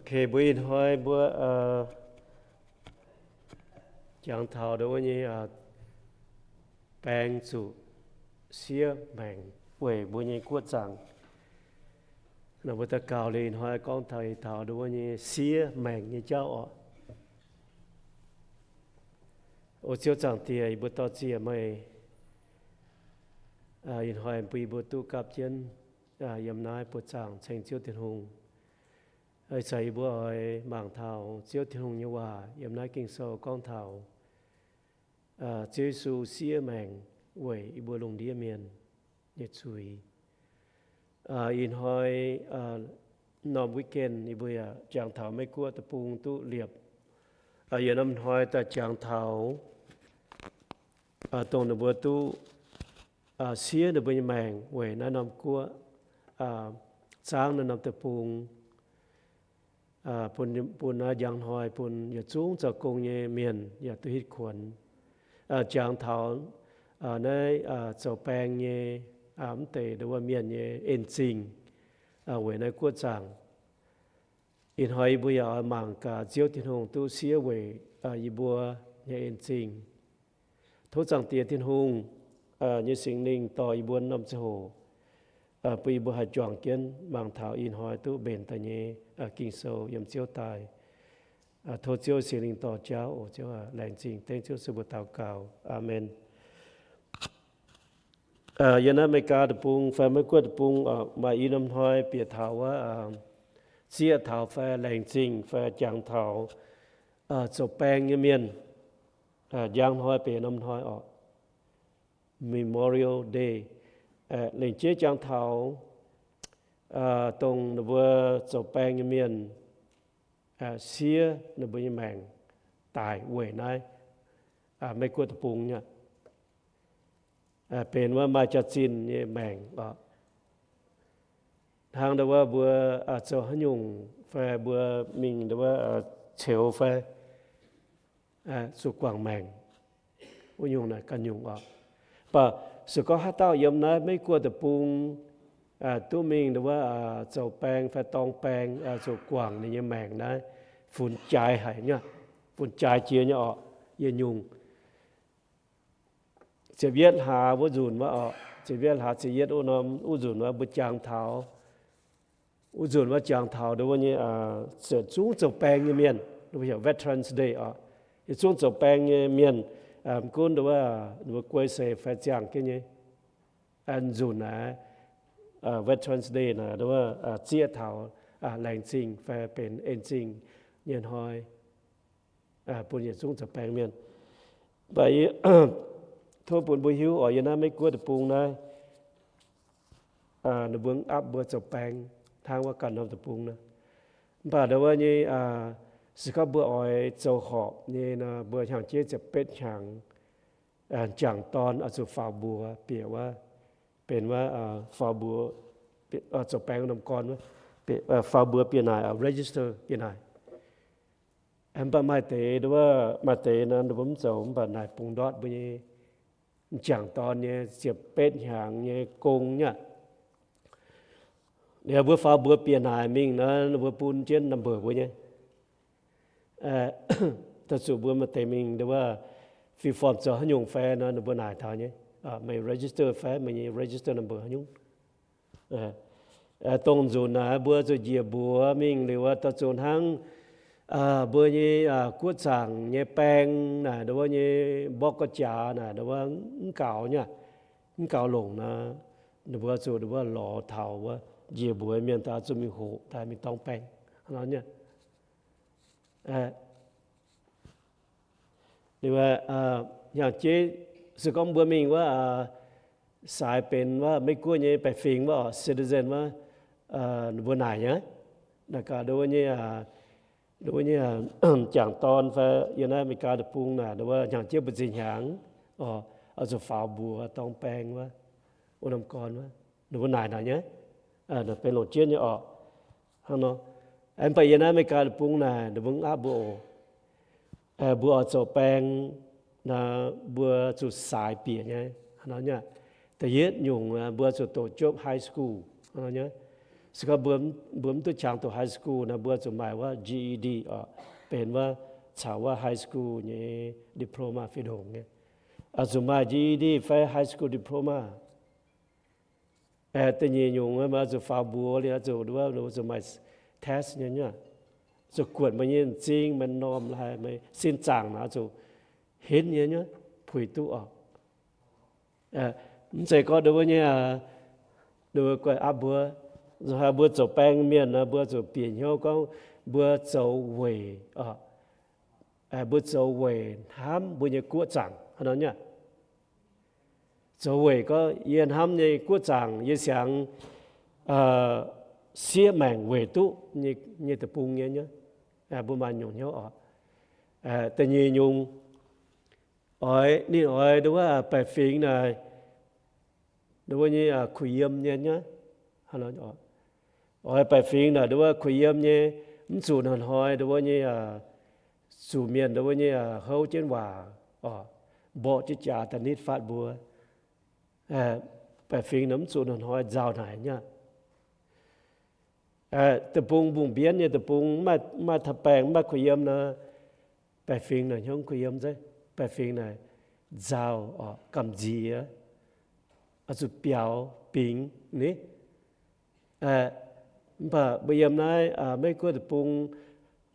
Kei mbuo ih hnoi mbuo jangx taux ndongc wuov nyei baeng zuqc siev maengc weic mbuo nyei guoqv zaangc. Nor mbuo daux gaux liuz ih hnoi gorngv taux, taux ndongc wuov nyei siev maengc nyei jauv oc. O Ziouv Zaangc Diex, yie mbuo dor-ziec meih ih hnoi bun yie mbuo duqv gapv jienv yiem naaiv buoz-zaangc ceng Ziouv Tin-Hungh. Ih zanc yie mbuo oix mangc taux Ziouv Tin-Hungh nyei waac yiem naaiv Ging-Sou gorngv taux Ziouv Yesu siev maengc weic yie mbuo lungh ndiev mienh nyei zuiz. Ih hnoi norm weekend yie mbuo yaac jangx taux Meiv Guoqv deic-bung duqv liepc. Yie norm hnoi daaih jangx taux dongh ninh mbuo duqv siev ninh mbuo nyei maengc weic naaiv norm guoqv, zaangv naaiv norm deic-bung, bun, bun naaiv njang hnoi bun yietc zungv zoux gong nyei mienh yaac duqv hitv kuonx. Jangx taux naaiv zoux baeng nyei mv deix ndongc wuov mienh nyei en-zingh weic naaiv guoqv zaangc. Ih hnoi yie mbuo yaac oix mangc gaax Ziouv Tin-Hungh duqv siev weic yie mbuo nyei en-zingh. Tov Zaangc Diex Tin-Hungh nyei Singx Lingh dorh yie mbuo norm ziangh hoc bun yie mbuo haih juangc jienv mangc taux ih hnoi duqv mbenc daaih nyei Ging-Sou yiem Ziouv daaih. Tov Ziouv Singx Lingh dorh jauv oc. Ziouv aac, laengz zingh. Dengv Ziouv se mbuo daux gaux. Aamen. Yiem naaiv America deic-bung fai Meiv Guoqv deic-bung maaih i norm hnoi bieqc taux wuov zieqv taux fai laengz zingh fai jangx taux zoux baeng nyei mienh. Njang hnoi benx norm hnoi oc, Memorial Day. Lengc jeiv jangx taux dongh ninh mbuo zoux baeng nyei mienh siev ninh mbuo nyei maengc daic weic naaiv Meiv Guoqv deic-bung nyei. Benx wuov maaih jaax-zinh nyei maengc oc. Hnangv ndau wuov mbuo zoux haaix nyungc fai mbuo mingh ndau wuov ceux fai zuqc guangc maengc. Wuov nyungc naaic ganh nyungc oc. Mv baac se gorngv haaix dauh yiem naaiv Meiv Guoqv deic-bung duqv mingh ndau wuov zoux baeng fai dorng baeng zuqc guangc ninh nyei maengc naaiv, funx jaaix haic nyei, funx jaaix jiex nyei oc. Yietc nyungc ziepc yietv hlaax wuov nzunc wuov oc, ziepc yietv hlaax ziepc yietv wuov norm wuov nzunc wuov mbuo jangx taux, wuov nzunc wuov jangx taux ndau wuov nyei yietc zungv zoux baeng nyei mienh, heuc Veterans Day oc. Yietc zungv zoux baeng nyei mienh, mv gunv ndau wuov ninh mbuo guei seix fai ziangh jienv nyei nzunc naaiv, Veterans Day naaic ndau wuov zieqv taux laengz zingh fai benx en-zingh nyei hnoi bun yietc zungv zoux baeng mienh. Mv baac tov bun mbuo hiuv oc, yiem naaiv Meiv Guoqv deic-bung naaiv, ninh mbuo mv apv mbuo zoux baeng hnangv wuov ganh norm deic-bung nor. Mv baac ndau wuov nyei se gorngv mbuo oix zoux horpc nyei nor, mbuo hnyangx-jeiv ziepc betv hnyangx, m'jangc dorn oix zuqc faaux mbuox bieqc wuov, benx wuov faaux mbuox, zoux baeng norm gorn wuov, faaux mbuox bieqc naaic, register bieqc naaic. Mv baac maaih deix, maaih deix nor ninh mbuo mv zoux, mv baac naaic bungx ndortv mbuo nyei m'jangc dorn nyei ziepc betv hnyangx nyei gong nyei aqv. Liuz mbuo faaux mbuox bieqc naaic mingh nor, ninh mbuo bun jienv number mbuo nyei. Daaih zuqc mbuo maaih deix mingh ndau wuov fill form zoux haaix nyungc fai nor, ninh mbuo naaic taux nyei, meih register fai meih nyei register number haaix nyungc. Dongh nzunc naaic mbuo zuqc njiec mbuox mingh liuz, daaih zuqc hnangv mbuo nyei guoqv zaangc nyei baeng naaic, ndau wuov nyei mborqv ga'jaax naaic, ndau wuov mv gaux nyei, mv gaux longc nor, ninh mbuo zuqc ndau wuov lorz taux wuov njiec mbuox mienh daaih zuqc mingh hoqc daaih mingh dorng baeng nor nyei. Hnyangx-jeiv se gorngv mbuo mingh wuov, saaix benx wuov Meiv Guoqv nyei baeqc fingx wuov, citizen wuov, ninh mbuo naaic nyei, naaic gaax ndau wuov nyei, ndau wuov nyei m'jangc dorn fai yiem naaiv America deic-bung naaic, ndau wuov hnyangx-jeiv mbu'ziex hnyangx oc, oix zuqc faaux mbuox dorng baeng wuov, wuov norm gorn wuov, ninh mbuo naaic naaic nyei, benx longc jienv nyei oc. Hnangv nor, mv baac yiem naaiv America deic-bung naaic ninh mbuo mv apv mbuo oc. Mbuo oix zoux baeng nor, mbuo zuqc saaix bieqc nyei, hnangv nor nyei. Da'yietv nyungc mbuo zuqc doqc jopv high school, hnangv nor nyei. Se gorngv mbuo, mbuo mv duqv qangx doqc high school nor, mbuo zuqc maaih wuov G E D oc, benx wuov caux wuov high school nyei diploma fih ndongc nyei. Oix zuqc maaih G E D fai high school diploma. Da'nyeic nyungc oix zuqc faaux mbuox liuz, oix zuqc, zuqc maaih test nyei, zuqc guotc meih nyei m'zing, meih norm haaix, meih sin zaangc naaic, oix zuqc henv nyei, puix duqv oc. Mv zeiz gorngv ndongc wuov nyei, ndongc wuov guai aqv mbuo, mbuo zoux baeng mienh nor, mbuo zuqc bieqc hnyouv gorngv mbuo zoux weic, mbuo zoux weic hnamv mbuo nyei guoqv zaangc hnangv nor nyei. Zoux weic gorngv yie hnamv nyei guoqv zaangc, yie siangx siev maengc weic duqv nyei deic-bung nyei, mbuo maaih nyungc hnyouv oc. Da'nyeic nyungc, oix, ninh oix ndongc wuov baeqc fingx naaic, ndongc wuov nyei kuh yiem nyei, oix baeqc fingx naaic ndongc wuov kuh yiem nyei, mv zuqc hnoi-hnoi ndongc wuov nyei zuqc mienh ndongc wuov nyei houv jienv waac oc, mborqv jienv jaax daaih nitv fatv mbuo. Baeqc fingx naaic mv zuqc hnoi-hnoi nzauh haic nyei. Deic-bung mbungh mbienv nyei deic-bung, mv maaih taux baengh, mv maaih kuh yiem nor, baeqc fingx naaic hnyouv kuh yiem zeiv, baeqc fingx naaic nzauh oc, gamh nziex, oix zuqc biaux bingx ni. Mv baac mbuo yiem naaiv Meiv Guoqv deic-bung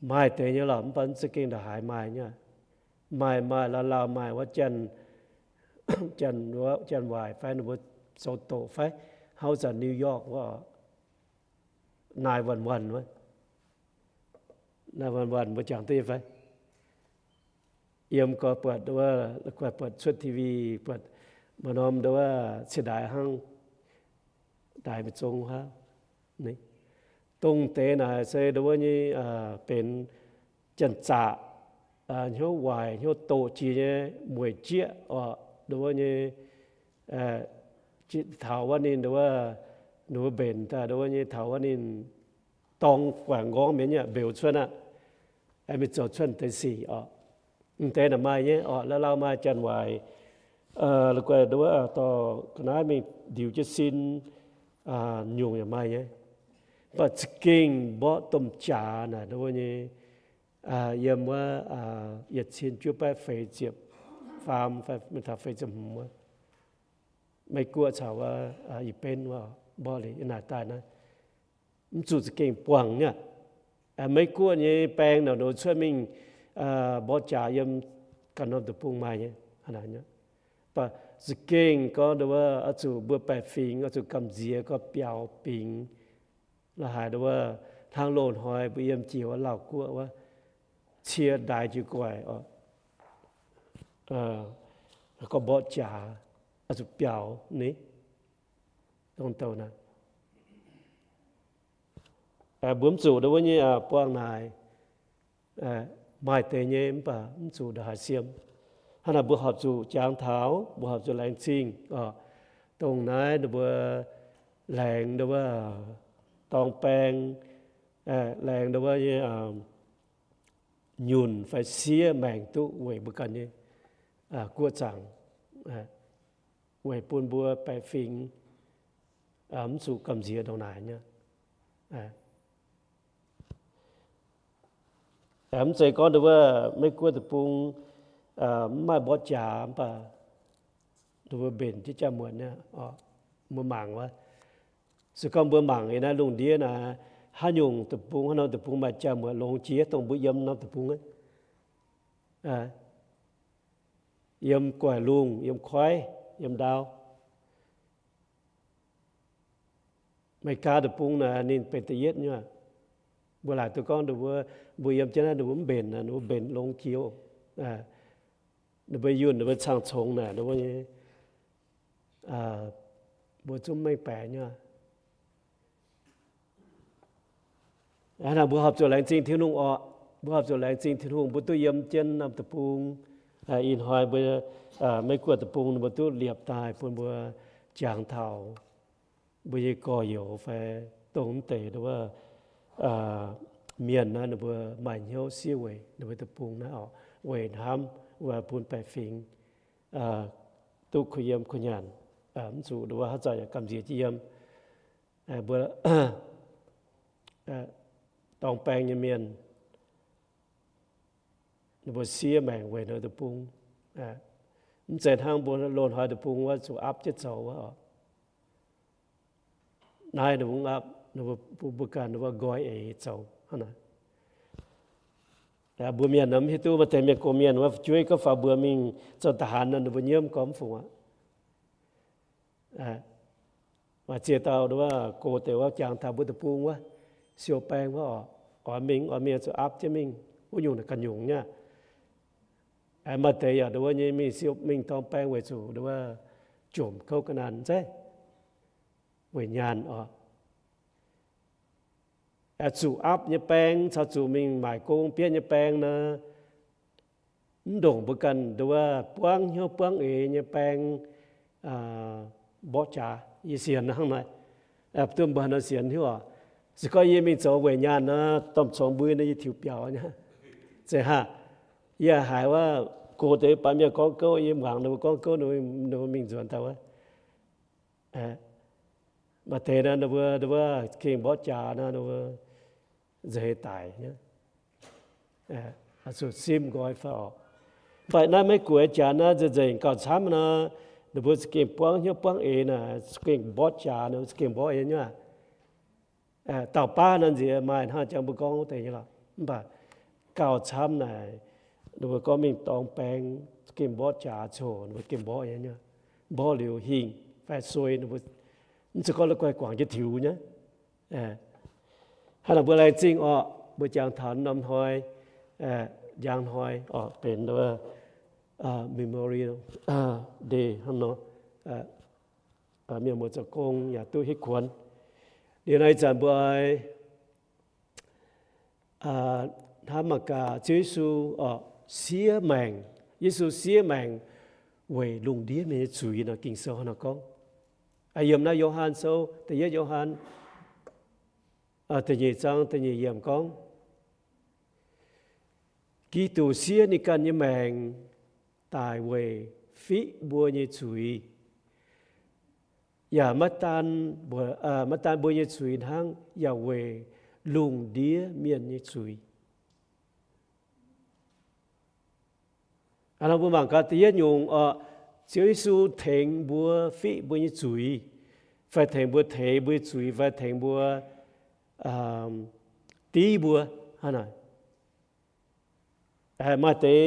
maaih deix nyei lorqc, mv baac mv za'gengh ndongc haaix maaih nyei. Maaih, maaih lauh lauh maaih wuov Janx, Janx, Janx waaic fai ninh mbuo zoux doqc fai hnangv zanc New York wuov nine one one wuov, nine one one mbuo jangx duqv fai? Yiem gorx buatc, buatc cuotv T V, buatc maaih norm ndongc wuov ciex ndaix hnangv, ndaix mingh zong haav. Dongh deix naaic se ndongc wuov nyei benx janx-zaqc, hnyouv waaic hnyouv doqc jiex nyei mueic jieqv oc, ndongc wuov nyei taux wuov ninh, ninh mbuo mbenc daaih ndongc wuov nyei taux wuov ninh dorng guangc nqorngv mienh nyei mbeux cuotv aqv, mingh zoux cuotv deix sic oc. Mv deix naaic maaih nyei oc, lauh lauh maaih janx waaic, la'guaih ndongc wuov dorh ga'naaiv mingh ndiux jienv sin, nyungc yaac maaih nyei. Mv baac za'gengh mborqv domh jaax naaic ndongc wuov nyei, yiem wuov yietc cin juov baeqv feix ziepc faam fai mingh taux feix ziepc hmz wuov, Meiv Guoqv caux wuov Iu-Benv wuov mborqv liuz yiem naaic daaih naaiv, mv zuqc za'gengh buangh nyei. Meiv Guoqv nyei baeng naaic nor cuotv mingh mborqv jaax yiem ganh norm deic-bung maaih nyei. Mv baac za'gengh gorngv ndongc wuov oix zuqc mbuo baeqc fingx, oix zuqc gamh nziex gorngv biaux bingx. La'haiz ndongc wuov hnangv loz-hnoi mbuo yiem jiex wuov Lauv Guoqv wuov, cie ndaix jiu guaic oc, gorngv mborqv jaax oix zuqc biaux ni, dongh douh naaiv. Mbuo mv zuqc ndongc wuov nyei buangh naaic. Maaih deix nyei mv baac mv zuqc ndongc haaix siem. Hnangv naaic mbuo horpc zuqc jangx taux, mbuo horpc zuqc laengz zingh oc. Dongh naaiv ninh mbuo laengz ndongc wuov dorng baeng, laengz ndongc wuov nyei nyunc fai siev maengc duqv weic mbuo ganh nyei guoqv zaangc, weic bun mbuo baeqc fingx mv zuqc gamh nziex ndongc naaic nyei. Mv zeiz gorngv ndongc wuov Meiv Guoqv deic-bung mv maaih mborqv jaax mv baac ndongc wuov mbenc jienv jaa-muotc nyei. Mbuo mangc wuov, se gorngv mbuo mangc yiem naaiv lungh ndiev naaiv, haaix nyungc deic-bung, haaix norm deic-bung maaih jaa-muotc longx jiex dongh mbuo yiem norm deic-bung aqv. Yiem Guaix Lungh, yiem Koiv, yiem Ndau. Meigaa deic-bung naaic ninh benx da'yietv nyei. Mbuo laaic duqv gorngv ninh mbuo, mbuo yiem jienv naaiv ninh mbuo mv mbenc, ninh mbuo mbenc longx jiex. Ninh mbuo yunh, ninh mbuo cang-congx naaic, ninh mbuo nyei, mbuo zungv mengh baeqc nyei. Hnangv naaic mbuo horpc zuqc laengz zingh Tin-Hungh orqc. Mbuo horpc zuqc laengz zingh Tin-Hungh mbuo duqv yiem jienv norm deic-bung. Ih hnoi mbuo Meiv Guoqv deic-bung ninh mbuo duqv liepc daaih bun mbuo jangx taux mbuo nyei gorx-youz fai dongh mv deix wuov mienh naaiv ninh mbuo maaih hnyouv siev weic ninh mbuo deic-bung naaiv orqc, weic hnamv wuov bun baeqc fingx duqv kuh yiem kuh nyanc, mv zuqc wuov haaix zanc yaac gamh nziex jienv yiem. Mbuo dorng baeng nyei mienh, ninh mbuo siev maengc weic ninh deic-bung. Mv zeiz hnangv mbuo loz-hnoi deic-bung wuov zuqc aapv jienv zoux wuov oc. Naaiv ninh mbuo mv aapv, ninh mbuo, mbuo ganh ninh mbuo nqoi eix zoux hnangv naaic. Mbuo mienh mv hiuv duqv maaih deix mienh gox mienh wuov fu'jueiv gorngv faaux mbuox mingh zoux da'hanx nor, ninh mbuo nyiemv gorngv mv fungc aqv. Maaih ziex dauh wuov gox deix wuov jangx taux mbuo deic-bung wuov, siou baeng wuov oc, oix mingh oix mingh zuqc aapv jienv mingh, wuov nyungc ganh nyungc nyei. Maaih deix yaac nduov nyei mingh siou mingh dorng baeng weic zuqc nduov jomc kouv ga'naanh zeiv, weic nyaanh oc. Zuqc aapv nyei baeng caux zuqc mingh maaic gong bietv nyei baeng nor, mv ndongc mbuo ganh nduov buangv hnyouv buangv eix nyei baeng mborqv jaax. Yie sienx hnangv naaic, duqv mbuo nor sienx hiuv oc. Se gorngv yie mingh zoux weic nyaanh nor, domh congx mbui nor yie tiux biaux nyei. Zeiz haac, yie haiz wuov gox deix baamh mienh gorngv gouv, yie muangx ninh mbuo gorngv gouv, ninh mbuo mingh nzuonx daaih wuov. Maaih deix nor ninh mbuo, ninh mbuo gengh mborqv jaax nor, ninh mbuo nzeix daic nyei. Zuqc simv nqoi fai oc. Mv baac naaiv maiv gueix jaax naaiv nzengc nzengc gauh camv nor, ninh mbuo za'gengh buangv hnyouv buangv eix naaic, za'gengh mborqv jaax, ninh mbuo za'gengh mborqv nyei nyuav. Dauh baav nor nziex maaih hnangv jangx mbuo gorngv wuov deix nyei lorqc. Mv baac gauh camv naaic, ninh mbuo gorngv mingh dorng baeng, za'gengh mborqv jaax coc, ninh mbuo gengh mborqv nyei nyuav. Mborqv liuz hingh fai suei, ninh mbuo mv zeiz gorngv la'guaih guangc jienv tiux nyei. Hnangv naaic mbuo laengz zingh orqc, mbuo jangx taux norm hnoi, njang hnoi orqc, benx Memorial Day hnangv nor, mienh muoz zoux gong yaac duqv hitv kuonx. Liuz naaiv ih zanc mbuo oix hnamv mangc gaax Ziouv Yesu orqc, siev maengc, Yesu siev maengc weic lungh ndiev mienh nyei zuiz nor, Ging-Sou hnangv nor gorngv. Yiem naaiv Yo^han Sou, da'yietv Yo^han da'nyeic zaang da'nyeic yiemc gorngv, Giduc siev ninh ganh nyei maengc daic weic fiqv mbuo nyei zuiz, yaac maiv daan, maiv daan mbuo nyei zuiz hnangv, yaac weic lungh ndiev mienh nyei zuiz. Hnangv mbuo mangc gaax da'yietv nyungc orqc, Ziouv Yesu tengx mbuo fiqv mbuo nyei zuiz, fai tengx mbuo teix mbuo nyei zuiz, fai tengx mbuo div mbuo hnangv naaic. Maaih deix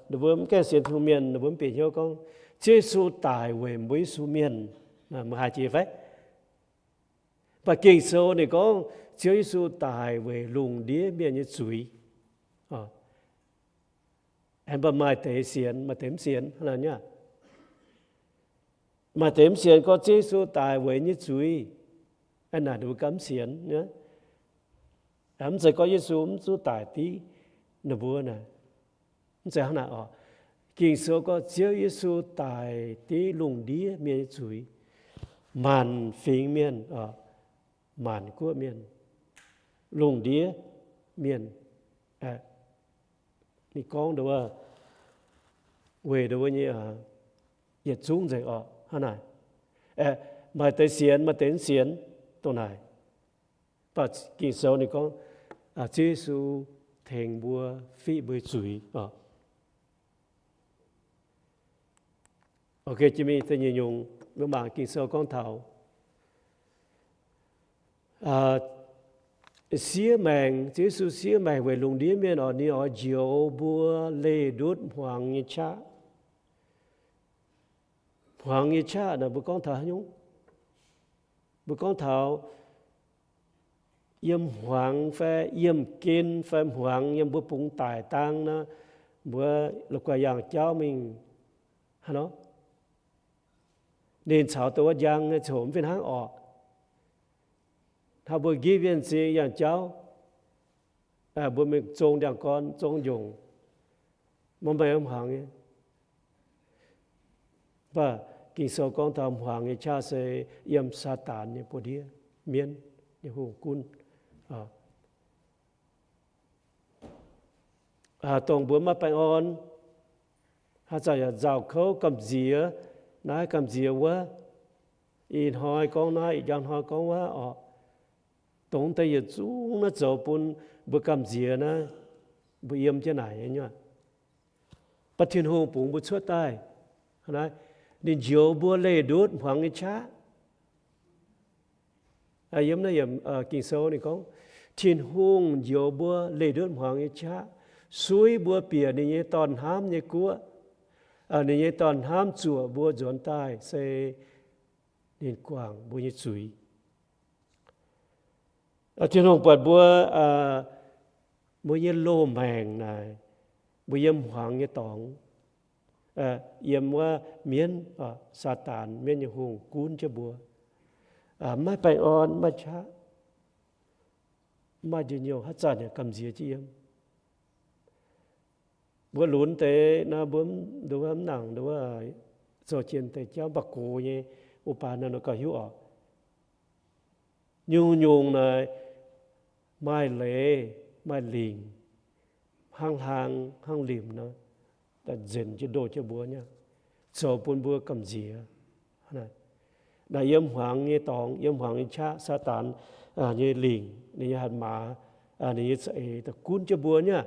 ninh mbuo mv gaengh sienx Tin-Hungh mienh, ninh mbuo mv bieqc hnyouv gorngv Ziouv Yesu daic weic mbuo Yesu mienh, meih haiz jiex fai? Mv baac Ging-Sou ninh gorngv Ziouv Yesu daic weic lungh ndiev mienh nyei zuiz. Mv baac maaih deix sienx, maaih deix mv sienx hnangv naaic nyei. Maaih deix mv sienx gorngv Ziouv Yesu daic weic nyei zuiz, naaic ninh mbuo ganh mv sienx nyei. Mv zeiz gorngv Yesu mv zuqc daic div ninh mbuo naaic, mv zeiz hnangv naaic oc. Ging-Sou gorngv Ziouv Yesu daic div lungh ndiev mienh nyei zuiz, maanc fingx mienh, maanc guoqv mienh, lungh ndiev mienh. Ninh gorngv nduov, weic nduov nyei yietc zungv nzengc orqc hnangv naaic. Maaih deix sienx, maaih deix mv sienx dongh naaic. Mv baac Ging-Sou ninh gorngv Ziouv Yesu tengx mbuo fiqv mbuo zuiz orqc. Ok, jiex mingh da'nyeic nyungc, mbuo mangc Ging-Sou gorngv taux siev maengc, Ziouv Yesu siev maengc weic lungh ndiev mienh orqc, ninh oix njoux mbuo leih ndutv hmuangx nyei qaqv. Hmuangx nyei qaqv naaic mbuo gorngv taux haaix nyungc? Mbuo gorngv taux yiem hmuangx fai yiemh gen fai hmuangx yiem mbuo bungx daic dang nor, mbuo la'guaih yangh jauv mingh hnangv nor. Ninh caux dongh wuov njang nyei coc mv fih hnangv orqc. Hnangv mbuo nqipv yienh zing yangh jauv, mbuo mingh zong ndiangx-gorn, zong njongc, maiv maaih hmuangx nyei. Mv baac Ging-Sou gorngv taux hmuangx nyei qaqv se yiem Saadaan nyei buoz-ndiev mienv nyei hungh gunv. Dongh mbuo maiv baengh orn, haaix zanc yaac nzauh kouv gamh nziex naaiv gamh nziex wuov, ih hnoi gorngv naaiv, ih njang hnoi gorngv wuov orqc. dongh deix yietc zungv naaiv zoux bun mbuo gamh nziex naaiv, mbuo yiem jienv naaic nyei. Mv baac Tin-Hungh bungx mbuo cuotv daaih, ninh njoux mbuo leih ndutv hmuangx nyei qaqv. Yiem naaiv yiemc Ging-Sou ninh gorngv, Tin-Hungh njoux mbuo leih ndutv hmuangx nyei qaqv, suiv mbuo bieqc ninh nyei dorn-hnamv nyei guoqv. Ninh nyei dorn-hnamv zuoqc mbuo nzuonx daaih se ninh guangc mbuo nyei zuiz. Tin-Hungh buatc mbuo, mbuo nyei loz-maengc naaic, mbuo yiem hmuangx nyei dorngx, yiem wuov mienv, Saadaan, mienv nyei hungh gunv jienv mbuo, maiv baengh orn, maiv qaqv, maiv njien-youh, haaix zanc yaac gamh nziex jienv yiem. Mbuo lunx deix naaiv, mbuo nduov mv nangc nduov zoux jiex deix jauv, mv baac gox nyei wuov baac naaiv nor gauh hiuv oc. Nyungc-nyungc naaic maaih leiz maaih lingc, hnangv hlang hnangv limc nor, nzenc jienv ndoh jienv mbuo nyei, zoux bun mbuo gamh nziex. Naaic yiem hmuangx nyei dorngx, yiem hmuangx nyei qaqv, Saadaan nyei lingc, ninh nyei hatc maaz, ninh nyei za'eix daaih gunv jienv mbuo nyei.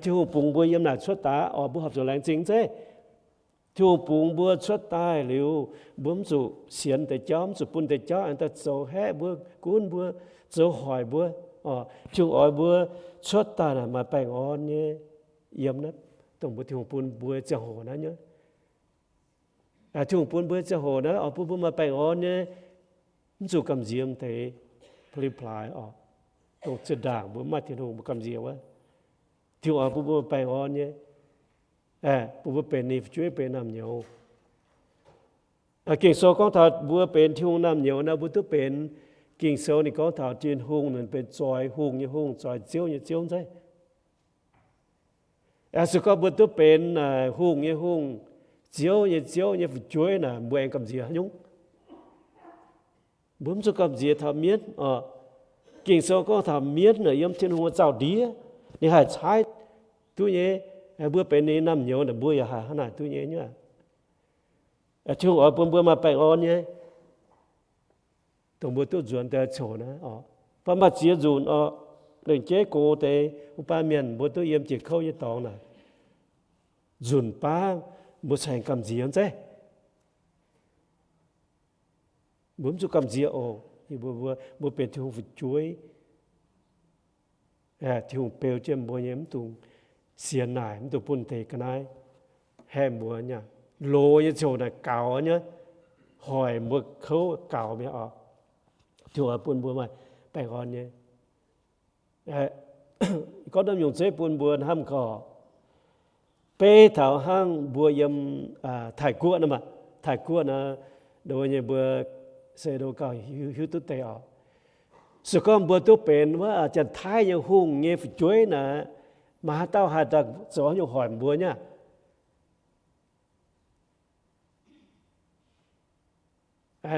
Tin-Hungh bungx mbuo yiem naaic cuotv daaih oc, mbuo horpc zuqc laengz zingh zeiv. Tin-Hungh bungx mbuo cuotv daaih liuz, mbuo mv zuqc sienx deix jauv, mv zuqc bun deix jauv aengx daaih zoux haeqv mbuo, gunv mbuo, zoux hoic mbuo. Tin-Hungh oix mbuo cuotv daaih naaic maaih baengh orn nyei yiem naaiv, dongh mbuo Tin-Hungh bun mbuo ziangh hoc naaiv nyei. Tin-Hungh bun mbuo ziangh hoc naaiv oix bun mbuo maaih baengh orn nyei, mv zuqc gamh nziex deix, pli-plaaix oc. Dongh zinh ndaangc mbuo maaih Tin-Hungh mbuo gamh nziex wuov, Tin-Hungh oix bun mbuo maaih baengh orn nyei, bun mbuo benx ninh fu'jueiv, benx naamh nyouz. Ging-Sou gorngv taux mbuo benx Tin-Hungh naamh nyouz naaiv, mbuo duqv benx, Ging-Sou ninh gorngv taux Tin-Hungh ninh benx zoix hungh nyei Hungh, zoix ziouv nyei Ziouv zeiv. Se gorngv mbuo duqv benx naaic hungh nyei Hungh, ziouv nyei Ziouv nyei fu'jueiv naaic, mbuo aengx gamh nziex haaix nyungc? Mbuo mv zuqc gamh nziex taux mienv oc. Ging-Sou gorngv taux mienv naaic yiem Tin-Hungh nyei zaux-ndiev, ninh haih caaiv duqv nyei. Mbuo benx ninh naamh nyouz naaic, mbuo yaac haih hnangv naaic duqv nyei nyei. Tin-Hungh oix bun mbuo maaih baengh orn nyei, dongh mbuo duqv nzuonx daaih ziouc naaiv oc. Mv baac maaih ziex nzunc oc, lengc jeiv gox deix wuov baav mienh mbuo duqv yiem jiex kouv nyei dorngx naaic, nzunc baav mbuo cingx gamh nziex zeiv. Mbuo mv zuqc gamh nziex oc. Mbuo, mbuo benx Tin-Hungh fu'jueiv. Tin-Hungh beu jienv mbuo nyei, mv dungx sienx naaic, mv dungx bun deix ga'naaiv haeqv mbuo nyei. Loz nyei ziouc naaic gaux nyei, hoic mbuo kouv gaux mi'aqv oc. Tin-Hungh oix bun mbuo maaih baengh orn nyei. Gorngv norm nyungc zeiv bun mbuo hnamv gorqv, beiv taux hnangv mbuo yiem Taiv-Guoqv naaiv maah. Taiv-Guoqv naaiv, nduov nyei mbuo se nduov gauh hiuv duqv deix oc. Se gorngv mbuo duqv benx wuov Janx-Taiv nyei hungh nyei fu'jueiv naaic, maaih haaix dauh haih daaih zoux haaix nyungc hoic mbuo nyei?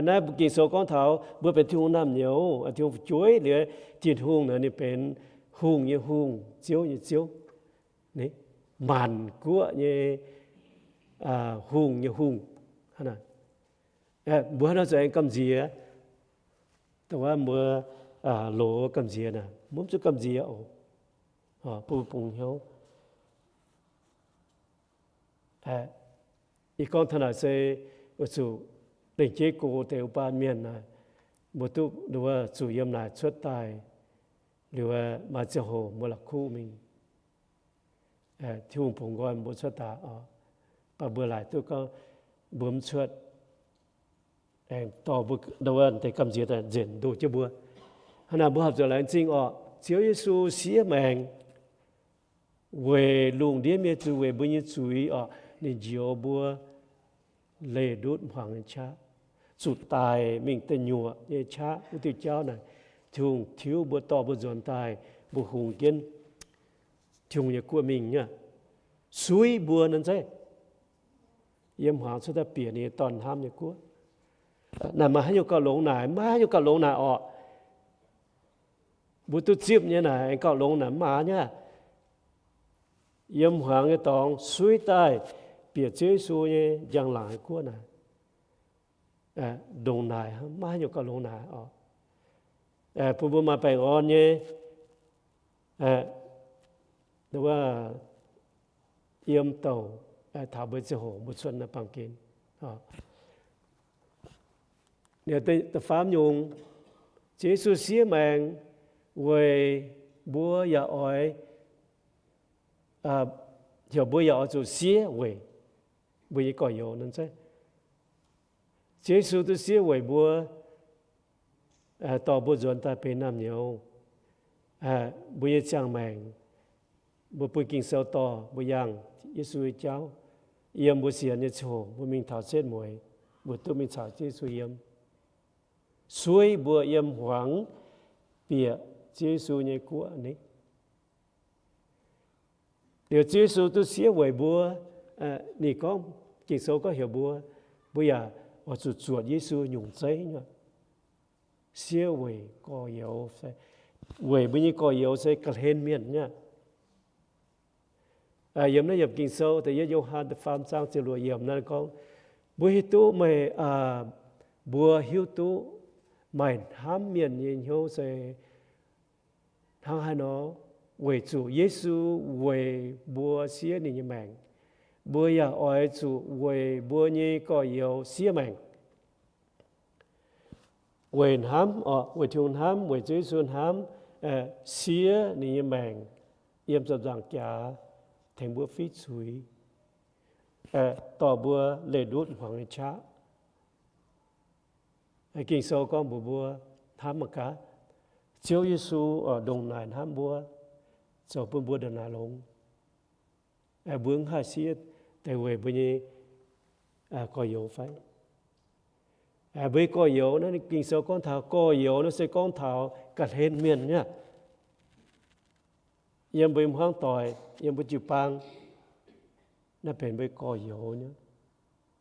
Naaiv Ging-Sou gorngv taux mbuo benx Tin-Hungh naamh nyouz, Tin-Hungh fu'jueiv liuz, Tin-Hungh naaic ninh benx hungh nyei Hungh, ziouv nyei Ziouv, maanc guoqv nyei hungh nyei Hungh. Mbuo haaix nor zuqc aengx gamh nziex? Dongh wuov mbuo loz gamh nziex naaic, mbuo mv zuqc gamh nziex oc. Bun mbuo bungx hnyouv. Ih gorngv taux naaic se weic zuqc lengc jeiv go deix wuov baav mienh naaic, mbuo duqv nduov zuqc yiem naaic cuotv daaih liuz, maaih ziangh hoc mbuo la'kuqv mingh. Tin-Hungh bungx nqoi mbuo cuotv daaih oc. Mv baac mbuo laaic duqv gorngv mbuo mv cuotv, aengx dorh mbuo nduov deix gamh nziex daaih nzenc ndoh jienv mbuo. Hnangv naaic mbuo horpc zuqc laengz zingh oc. Ziouv Yesu siev maengc weic lungh ndiev mienh zuiz, weic mbuo nyei zuiz oc, ninh njoux mbuo leih ndutv hmuangx nyei qaqv, zuqc daic mingh deic nyuoqc nyei qaqv. Wuov diuh jauv naaic, Tin-Hungh tiuv mbuo, dorh mbuo nzuonx daaih, mbuo hungx jienv Tin-Hungh nyei guoqv mingh nyei, suiv mbuo nor zeiv, yiem hmuangx cuotv daaih bieqc ninh nyei dorn-hnamv nyei guoqv. Naaic maaih haaix nyungc gauh longx naaic? Maiv haaix nyungc gauh longx naaic orqc. Mbuo duqv zipv nyei naaic aengx gauh longx naaic? Mv maaih nyei. Yiem hmuangx nyei dorngx suiv daaih bieqc Ziouv Yesu nyei njang-laangc nyei guoqv naaic, ndongc naaic maiv haaix nyungc gauh longx naaic orqc. bun mbuo maaih baengh orn nyei, wuov, yiem douc, taux mbuo ziangh hoc mbuo cuotv naaiv baamh gen. Da'faam nyungc, Ziouv Yesu siev maengc weic mbuo yaac oix, heuc mbuo yaac oix zuqc siev weic mbuo nyei gorx-youz nor. Ziouv Yesu duqv siev weic mbuo, dorh mbuo nzuonx daaih benx naamh nyouz, mbuo nyei ziangh maengc. Mbuo bun Ging-Sou dorh mbuo yangh Yesu nyei jauv. Yiem mbuo sienx nyei ziangh hoc mbuo mingh taux setv mueiz, mbuo duqv mingh caux Ziouv Yesu yiem. Suiv mbuo yiem hmuangx bieqc Ziouv Yesu nyei guoqv ni. Liuz Ziouv Yesu duqv siev weic mbuo. Ninh gorngv, Ging-Sou gorngv heuc mbuo, mbuo yaac oix zuqc zuotc Yesu nyungc zeiv nyei. Siev weic gorx-youz, weic mbuo nyei gorx-youz se ga'hlen mienh nyei. Yiem naaiv yiem Ging-Sou da'yietv Yo^han da'faam zaang ziepc luoqc yiemc naaiv gorngv, mbuo hiuv duqv meih, mbuo hiuv duqv maaih hnamv mienh nyei hnyouv se hnangv haaix nor, weic zuqc Yesu weic mbuo siev ninh nyei maengc, mbuo yaac oix zuqc weic mbuo nyei gorx-youz siev maengc. Weic hnamv, weic Tin-Hungh hnamv, weic Ziouv Yesu hnamv, siev ninh nyei maengc yiem ziepc nzaangc jaax tengx mbuo fiqv zuiz, dorh mbuo leih ndutv hmuangx nyei qaqv. Ging-Sou gorngv mbuox mbuo, hnamv mangc gaax, Ziouv Yesu ndongc naaic hnamv mbuo, zoux bun mbuo ndongc naaic longx. Mbuo mv haih siev deix weic mbuo nyei gorx-youz fai? Mbuo nyei gorx-youz naaiv, Ging-Sou gorngv taux gorx-youz naaiv se gorngv taux ga'hlen mienh nyei. Yiem mbuo nyei hmuangv doic, yiem mbuo jiu-baang, naaiv benx mbuo nyei gorx-youz nyei.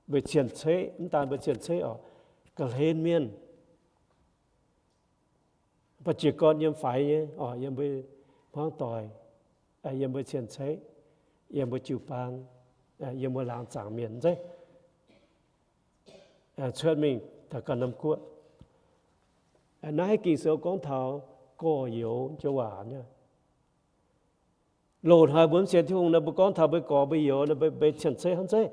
Mbuo cien-ceqv, mv daan mbuo cien-ceqv oc, ga'hlen mienh. Mv baac jiez gorn yiem faix nyei oc, yiem mbuo hmuangv doic, yiem mbuo cien-ceqv, yiem mbuo jiu-baang, yiem mbuo laangz zaangc mienh zeiv, cuotv mingh taux ganh norm guoqv. Naaiv Ging-Sou gorngv taux gorx-youz joux waac nyei. Loz-hnoi mbuo mv sienx Tin-Hungh nor, mbuo gorngv taux mbuo gorx mbuo youz nor, mbuo cien-ceqv hnangv zeiv.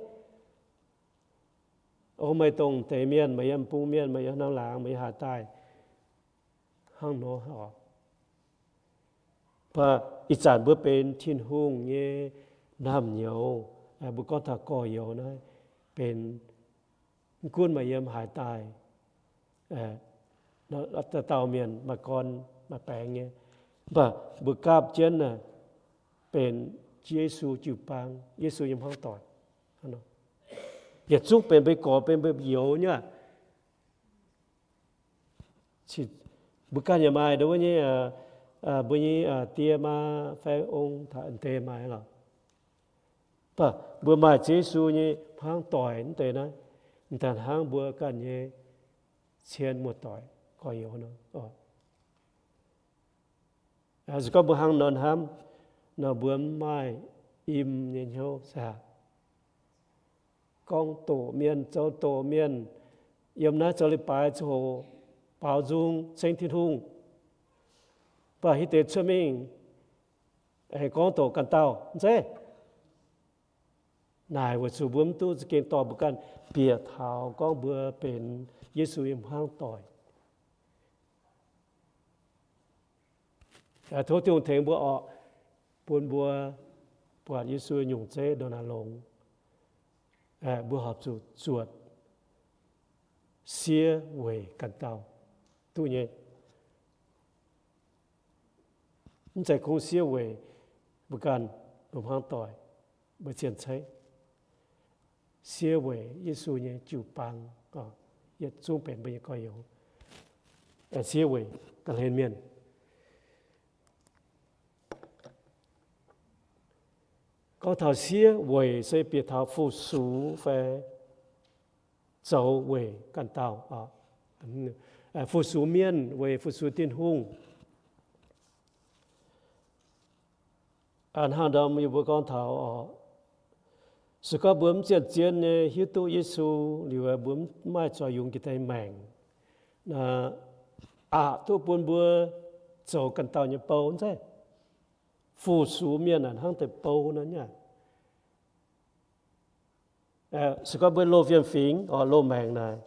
O meih dongh deix mienh, meih yiem bung mienh, meih yiem norm laangz, meih yiem haaix daaih, hnangv nor oc. Mv baac ih zanc mbuo benx Tin-Hungh nyei naamh nyouz, mbuo gorngv taux gorx-youz naaiv, benx mv gunv meih yiem haaix daaih, dauh dauh mienh maaih gorn maaih baengx nyei, mv baac mbuo gapv jienv benx Yesu jiu-baang, Yesu nyei hmuangv doic. Yietc zungv benx mbuo gorx benx mbuo youz nyei aqv. Mbuo ganh yaac maaih ndau wuov nyei, mbuo nyei die maa fai ong taux deix maaih lorqc. Mv baac mbuo maaih Ziouv Yesu nyei hmuangv doic mv deix naaiv, mv daaih hnangv mbuo ganh nyei cien muoz-doic gorx-youz nor. Se gorngv mbuo hnangv nor hnamv nor, mbuo mv maaih im nyei hnyouv se aqv. Gorngv doqc mienh, zoux doqc mienh, yiem naaiv zoux leiz-baaix ziangh hoc baaux nzung ceng Tin-Hungh, mv baac hiuv deix cuotv mingh aengx gorngv doqc ganh dauh, mv zeiz? Naaic weic zuqc mbuo mv duqv za'gengh dorh mbuo ganh bieqc taux gorngv mbuo benx Yesu nyei hmuangv doic. Tov Tin-Hungh tengx mbuo orqc, bun mbuo buatc Yesu nyungc zeiv ndongc naaic longx. Mbuo horpc zuqc zuotc siev weic ganh dauh duqv nyei. Mv zeiz kungx siev weic mbuo ganh mbuo hmuangv doic, mbuo cien-ceqv, siev weic Yesu nyei jiu-baang, yietc zungv benx mbuo nyei gorx-youz, siev weic ga'hlen mienh. Gorngv taux siev weic se bieqc taux fu-sux fai zoux weic ganh dauh, fu-sux mienh weic fu-sux Tin-Hungh. Hnangv ndorm yie mbuo gorngv taux, se gorngv mbuo mv zien-zien nyei hiuv duqv Yesu liuz, mbuo mv maaih zoux yungz jiex daaih maengc, aqc duqv bun mbuo zoux ganh dauh nyei bou, mv zeiz? Fu-sux mienh hnangv deix bou nor nyei. Se gorngv mbuo loz fiem-fingx, loz-maengc naaic,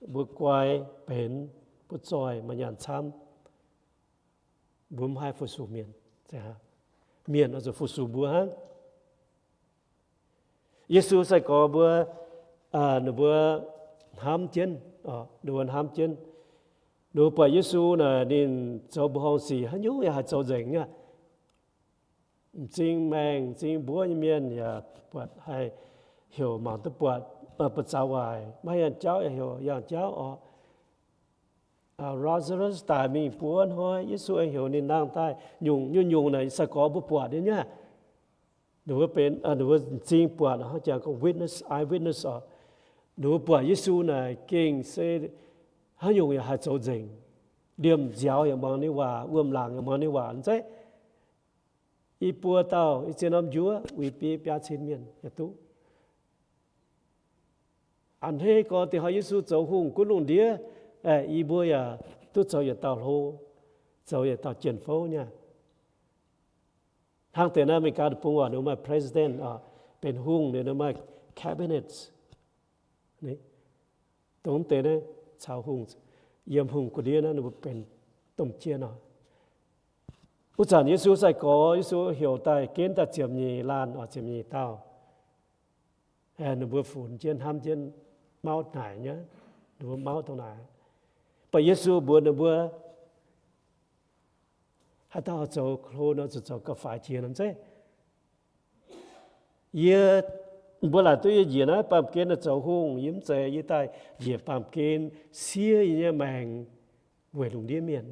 mbuo guai benx, mbuo zoih maaih nyaanh camv, mbuo mv haih fu-sux mienh. Mienh oix zuqc fu-sux mbuo hnangv. Yesu sai-gorx mbuo, ninh mbuo hnamv jienv, ninh mbuo hnamv jienv, ninh mbuo buatc Yesu naaic ninh zoux mbuoqc horngh sic haaix nyungc yaac haih zoux nzengc aqv. M'zing maengh, m'zing mbuov nyei mienh yaac buatc haih heuc mangc duqv buatc, buoz-zaux waaic, maiv haih yangh jauv yaac heuc yangh jauv oc. Lazarus daic mingh buo hnoi, Yesu aengx heuc ninh nangh daaih nyungc-nyungc-nyungc naaic sai-gorx mbuo buatc nyei aqv. Ninh mbuo benx, ninh mbuo m'zing buatc, hnangv jangx gorngv witness, eyewitness oc. Ninh mbuo buatc Yesu naaic gengh se haaix nyungc yaac haih zoux nzengc. Liemh nziaaux yaac muangx ninh waac, wuom-laangc yaac muangx ninh waac, mv zeiz? I buo dauh, i ziex norm njuov, uix biei biaa cin mienh yaac duqv. A'hneiv gorx dingh hnoi Yesu zoux hungh gunv lungh ndiev, yie mbuo yaac duqv zoux yietc dauh hlo, zoux yietc dauh jien-fouv nyei. Hnangv deix naaiv America deic-bung oc, ninh maaih president, benx hungh, ninh maaih cabinets. Dongh deix naaiv caux hungh, yiem hungh ga'ndiev naaiv ninh mbuo benx domh jien oc. Wuov zanc Yesu sai-gorx, Yesu heuc daaih genv daaih ziepc nyeic laanh oc, ziepc nyeic dauh. Ninh mbuo funx jienv hnamv jienv mauv naaic nyei, ninh mbuo mauv dongh naaic. Mv baac Yesu mbuox ninh mbuo, haaix dauh zoux hlo nor zuqc zoux gauh faix jiex nor, mv zeiz? Yie, mbuo laaic duqv yie njiec naaiv baamh gen zoux hungh, yie mv zeiz yie daaih njiec baamh gen siev yie nyei maengc weic lungh ndiev mienh.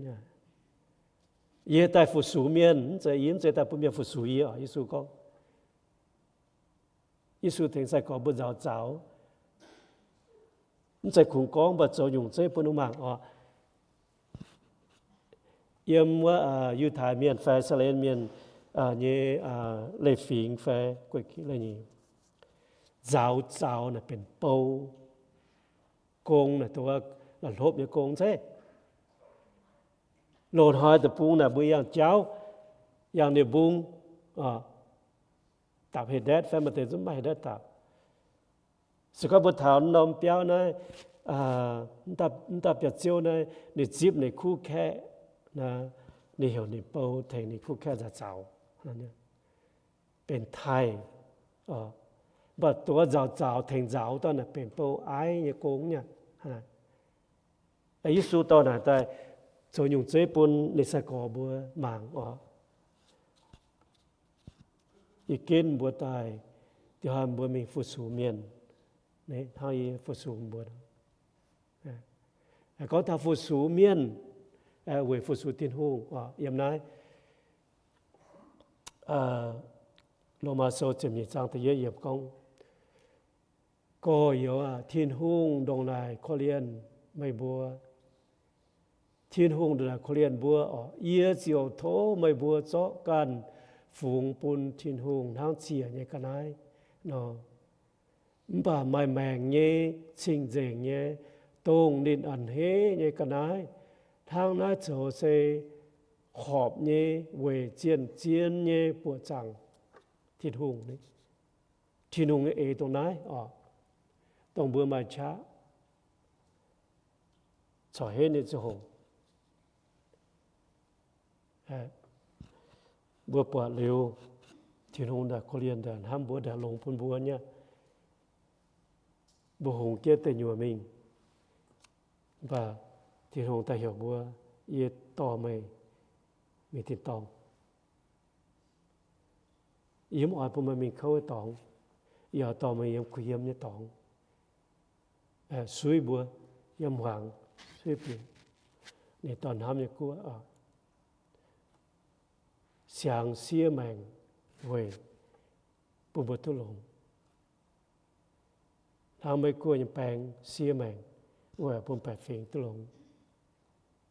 Yie daaih fu-sux mienh, mv zeiz, yie mv zeiz daaih bun mienh fu-sux yie oc, Yesu gorngv. Yesu tengx sai-gorx mbuo nzaaux zaux. Mv zeiz kungx gorngv, mv baac zoux nyungc zeiv bun ninh mangc oc. Yiem wuov Yiutai Mienh fai Saa^laa^en Mienh nyei leiz-fingx fai guei-qiv leiz-nyeic, nzaaux zaux naaic benx bou. Gong naaic dongh la'hlopv nyei gong zeiv. Loz-hnoi deic-bung naaic mbuo yangh jauv, yangh nie-mbung, dapc heh ndaetv fai maaih deix zungv maiv heh ndaetv dapc. Se gorngv mbuo taux norm biauv naaiv, mv daaih biauv-ziouv naaiv, ninh zipv ninh kuv kaeqv, ninh heuc ninh bou tengx ninh kuv kaeqv nzaaux zaux, benx taaih. Mv baac dongh nzaaux zaux tengx nzaaux dauh naaic benx bou aiv nyei gong nyei. Yesu dorh naaic daaih zoux nyungc zeiv bun ninh sai-gorx mbuo mangc oc. Yie ginv mbuo daaih, diex hnoi mbuo mingh fu-sux mienh, hnangv yie fu-sux mbuo. Gorngv taux fu-sux mienh weic fu-sux Tin-Hungh oc, yiem naaiv Lomaa Sou ziepc nyeic zaang da'yietv yiemc gorngv, Gorx-youz aac, Tin-Hungh ndongc naaic korv-lienh meih mbuo. Tin-Hungh ndongc naaic korv-lienh mbuo oc, yie ziouc tov meih mbuo zorqv ganh fungx bun Tin-Hungh hnangv ziec nyei ga'naaiv nor. Mv baac maaih maengc nyei, cing-nzengc nyei, dongh ninh a'hneiv nyei ga'naaiv, hnangv naaiv zoux se horpc nyei weic zien-zien nyei buoqc zaangc Tin-Hungh. Tin-Hungh nyei eix dongh naaiv oc, dongh mbuo maaih qaqv corc henv nyei ziangh hoc, mbuo buatc liuz, Tin-Hungh daaih korv-lienh daaih hnamv mbuo, daaih longx bun mbuo nyei. Mbuo hungx jienv deic nyuoqc mingh, mv baac Tin-Hungh daaih heuc mbuo, Yie dorh meih mingh tin-dorngh. Yie mv oix bun meih mingh kouv nyei dorngx. Yie oix dorh meih yiem kuh yiem nyei dorngx, suiv mbuo, yiem hmuangx suiv bieqc. Ninh dorh hnamv nyei guoqv siangx siev maengc weic bun mbuo duqv longx. Hnangv Meiv Guoqv nyei baeng siev maengc weic bun baeqc fingx duqv longx,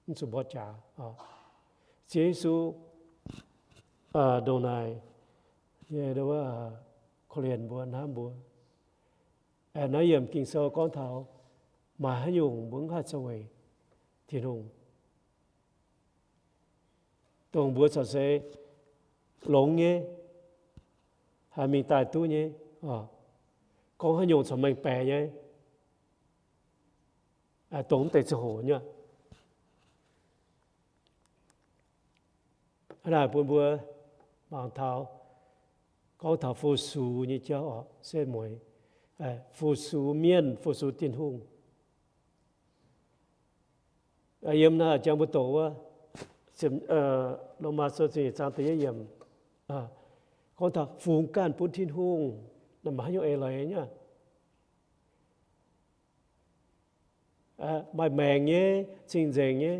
mv zuqc mborqv jaax. Ziouv Yesu ndongc naaic korv-lienh mbuo, hnamv mbuo. Naaiv yiemc Ging-Sou gorngv taux maaih haaix nyungc mbuo mv haih zoux weic Tin-Hungh, dongh mbuo corc se longx nyei, haih mingh daaih duqv nyei. Gorngv haaix nyungc corc mengh baeqc nyei, dongh mv deix ziangh hoc nyei. Hnangv naaic bun mbuo mangc taux, gorngv taux fu-sux nyei jauv oc, se mueiz fu-sux mienh, fu-sux Tin-Hungh. Yiem naaiv jangx mbuo doqc wuov, Lomaa Sou ziepc nyeic zaang da'yietv yiemc, gorngv taux fungx ganh bun Tin-Hungh, maaih haaix nyungc eix leiz nyei? Maaih maengc nyei, cing-nzengc nyei.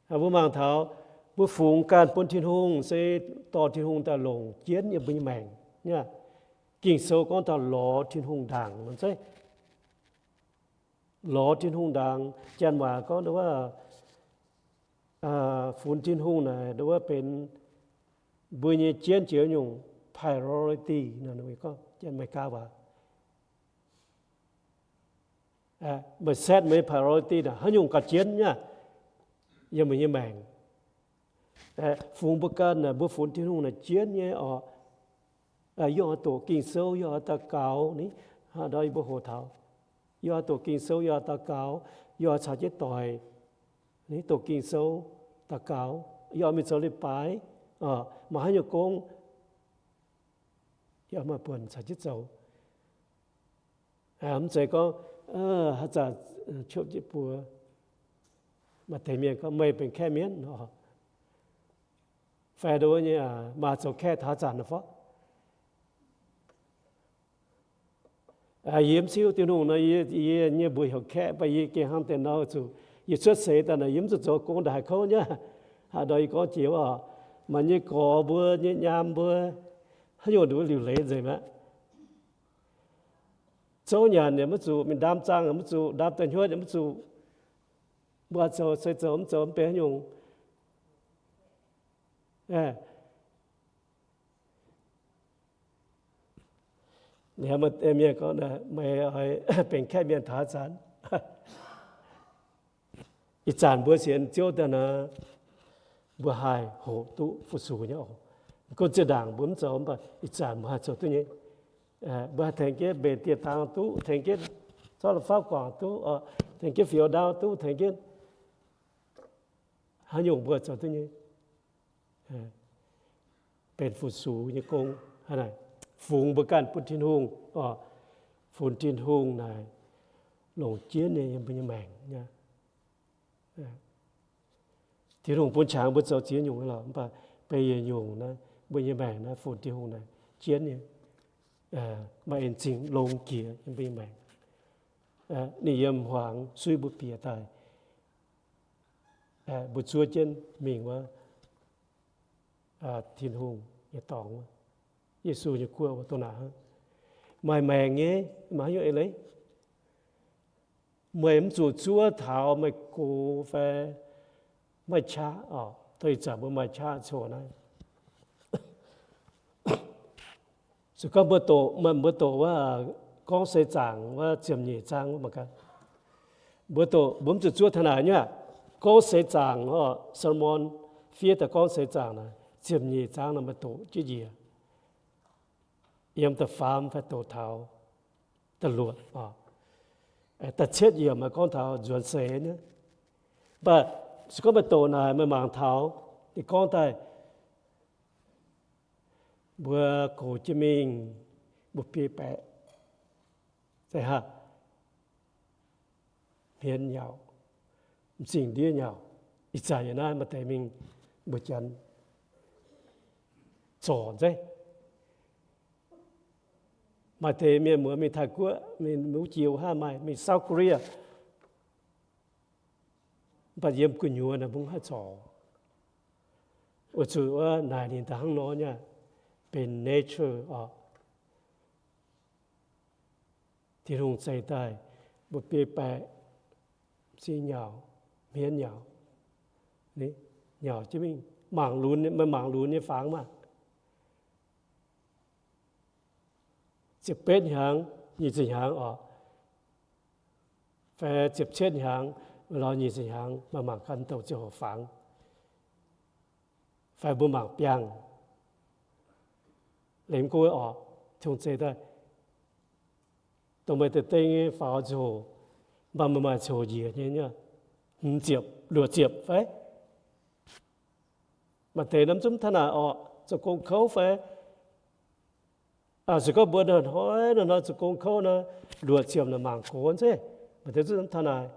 Mbuo mangc taux mbuo fungx ganh bun Tin-Hungh se dorh Tin-Hungh daaih longc jienv yiem mbuo nyei maengc. Ging-Sou gorngv taux lorz Tin-Hungh ndaangc nor zeiv. Lorz Tin-Hungh ndaangc, janx waac gorngv wuov, funx Tin-Hungh naaic wuov benx mbuo nyei jienv jiex nyungc priority, janx Meigaa waac. Meih set meih nyei priority naaic haaix nyungc gauh jienv nyei yiem meih nyei maengc. Fungx mbuo ganh naaic, mbuo funx Tin-Hungh naaic jienv nyei oc. Yie oix doqc Ging-Sou, yie oix daux gaux ni, hnangv nor yie mbuo hoqc taux, yie oix doqc Ging-Sou, yie oix daux gaux, yie oix caux jienv doic ni doqc Ging-Sou, daux gaux, yie oix mingh zoux leiz-baaix, maaih haaix nyungc gong, yie oix maaih buonc caux jienv zoux. Mv zeiz gorngv haaix zanc qopv jienv buoz, maaih deix mienh gorngv meih benx kaeqv mienv, fai nduov nyei, maaih zoux kaeqv taux haaix zanc nor fai? Yie mv siou Tin-Hungh nor, yie nyei mbuox heuc kaeqv, mv baac yie gengh hnangv deix nor zuqc yie cuotv seix daaih naaic yie mv zuqc zoux gong ndaaih haiz kouv nyei. Haaix nor yie gorngv jiex oc, maaih nyei gorx mbuo, nyei nyaam mbuo, haaix nyungc nduov liuc leiz nzengc aqv. Zouv nyanc yaac maiv zuqc, mingh ndaam zaang yaac maiv zuqc, ndaam daaih hnyuotv yaac maiv zuqc. Mbuo zoux se zoux mv zoux mv benx haaix nyungc. Mienh gorngv, meih oix benx kaeqv mienh taux haaix zanc? Ih zanc mbuo sienx Ziouv daaih naaic, mbuo haih hoqc duqv fu-sux nyei oc. Gunv zinh ndaangc mbuo mv zoux, mv baac ih zanc mbuo haih zoux duqv nyei. Mbuo haih tengx jienv mbenc dieh dang duqv, tengx jienv zorqv la'fapv guangc duqv, tengx jienv fioux ndau duqv, tengx jienv haaix nyungc mbuo zoux duqv nyei. Benx fu-sux nyei gong, fungx mbuo ganh bun Tin-Hungh, funx Tin-Hungh naaic longc jienv nyei yiem mbuo nyei maengc nyei. Tin-Hungh bun qangx mbuo zoux ziex nyungc lorqc, mv baac benx yietc nyungc naaiv, mbuo nyei maengc naaiv funx Tin-Hungh naaic jienv nyei, maaih en zingh longx jiex yiem mbuo nyei maengc. Ninh yiem hmuangx suiv mbuo bieqc daaih, mbuo zuov jienv mingh wuov Tin-Hungh nyei dorngx wuov, Yesu nyei guoqv wuov, dongh naaic hnangv. Maaih maengc nyei, maaih haaix nyungc eix leiz? Meih mv zuqc zuov taux meih gox fai maaih qaqv oc. Dongh ih zanc mbuo maaih qaqv coc naaiv. Se gorngv mbuo doqc, mbuo doqc wuov Gorngv Seix Zaangc wuov ziepc nyeic zaang wuov mangc gaax. Mbuo doqc, mbuo mv zuqc zuov taux naaic nyei aqv. Gorngv Seix Zaangc, Saa^lo^morn fiev daaih Gorngv Seix Zaangc naaic, ziepc nyeic zaang naaic meih doqc jienv njiec, yiem da'faam fai doqc taux da'luoqc, da'cietv yiemc maaih gorngv taux nzuonx seix nyei. Mv baac se gorngv meih doqc naaic meih mangc taux ninh gorngv daaih, mbuo goux jienv mingh, mbuo biei baeqc, se haah, hmien nyauc, m'zing ndiev nyauc. Ih zanc yie naaiv maaih deix mingh mbuo Janx zorc nzeiv. Maaih deix mienh muoz mingh Taiv-Guoqv, mingh wuov jiex wuov haav maaih, mingh South Korea. Mv baac yiem gu'nyuoz naaic mbuo mv haih zorc. Weic zuqc wuov naaic ninh daaih hnangv nor nyei, benx nature oc. Tin-Hungh zeix daaih mbuo biei baeqc, m'zing nyauc, hmien nyauc, nyauc jienv mingh, mangc lunx, meih mangc lunx nyei fangx maah. Ziepc betv hnyangx, nyic ziepc hnyangx oc, fai ziepc cietv hnyangx, lorz nyic ziepc hnyangx, meih mangc ganh douc ziangh hoc fangx. fai mbuo mangc biangh. Liemh go oc, Tin-Hungh zeix daaih, dongh meih deix deng nyei faaux ziangh hoc, mv baac meih maaih ziangh hoc njiec nyei, hmz ziepc, luoqc ziepc fai? Maaih deix norm zungv taux naaic oc, zoux gong kouv fai? Se gorngv mbuo hnoi-hnoi zoux gong kouv nor, luoqc ziepc naaic mangc gox zeiv. Maaih deix zungv taux naaic.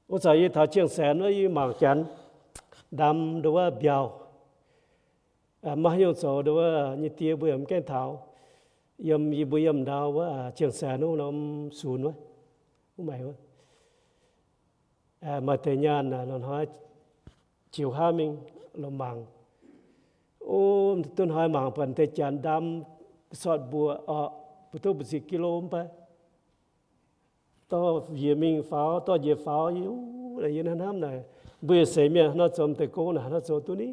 Wuov zanc yie taux Jienh Saenx wuov, yie mangc janx ndam nduov wuov mbiauh. Maiv haaix nyungc zoux, nduov wuov nyei die mbuo yaac mv gaengh taux. Yiem, yie mbuo yiem ndau wuov Jienh Saenx wuov norm sunx wuov, wuov maengx wuov. Maaih deix nyaanh hnoi-hnoi ziux haav mingh lomh mangc. O, duqv hnoi mangc buatc deix janx ndam, sortv mbuoqc oc, mbu'ndongx mbu'ziex กิโล mv baac dorh njiec mingh faaux, dorh njiec faaux, yie, yie hnamv naaic, mbuo yietc seix mienh haaix nor zoux deix gong naaic, haaix nor zoux duqv ni?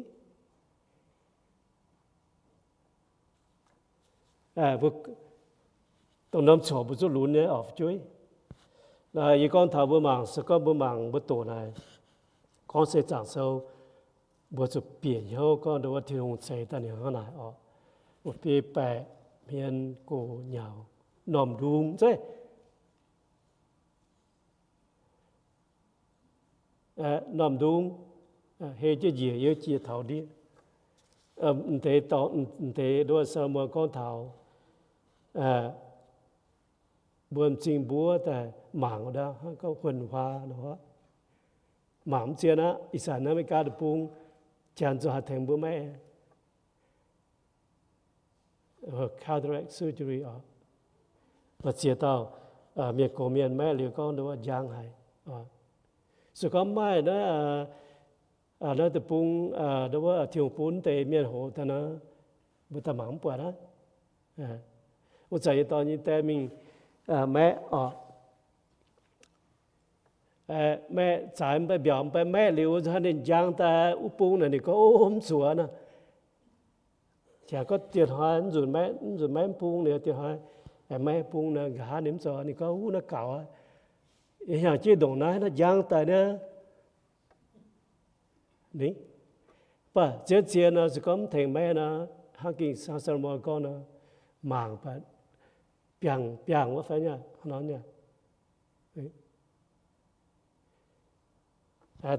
Dongh norm coc mbuo zuqc lunx nyei oc, fu'jueiv. Yie gorngv taux mbuo mangc, se gorngv mbuo mangc mbuo doqc naaic, gorngv se Zaangc Sou, mbuo zuqc bieqc hnyouv gorngv nduov wuov Tin-Hungh zeix daaih ninh hnangv naaic oc. Wuov biei baeqc hmien gox nyaux, normh ndung zeiv. Normh ndung, hei jienv njiec, yie jiex taux ndiev. M'deix dorngx, m'deix nduov Saa^lo^morn gorngv taux mbuo m'zing mbuov daaih mangc wuov ndaauv, hnangv gorngv huon huaa nor, mangc mv zien aqv. Ih zanc naaiv America deic-bung, janx zoux haaix tengx mbuo maiv cataract surgery oc. Mbuo ziex dauh mienh gox mienh maiv liuz gorngv nduov njang haic. Se gorngv maaih naaiv, naaiv deic-bung, nduov wuov Tin-Hungh bun deix mienh hoqc daaih nor, mbuo daaih mangc mv buatc aqv. Wuov zanc yie dorh nyei die mingh maeqv oc. Maeqv zaaix mv baac mbiaauc mv baac maeqv liuz, ninh njang daaih wuov bung naaic ninh gorngv, o, mv zuqc nor. Jangx gorngv dieh hnoi mv nzunc maeqv, mv nzunc maeqv mv bung liuz, dieh hnoi maeqv bung nor, nqa'haav ninh mv zoux, ninh gorngv, wuov naaiv gaux aqv. Yie hnyangx jienv ndongc naaiv, naaiv njang daaih niaa. Ninh, mv baac zien-zien nor, se gorngv mv tengx maeqv nor, hnangv Ging-Sou Saa^lo^morn gorngv nor, mangc baac biangh biangh wuov fai nyei, hnangv nor nyei.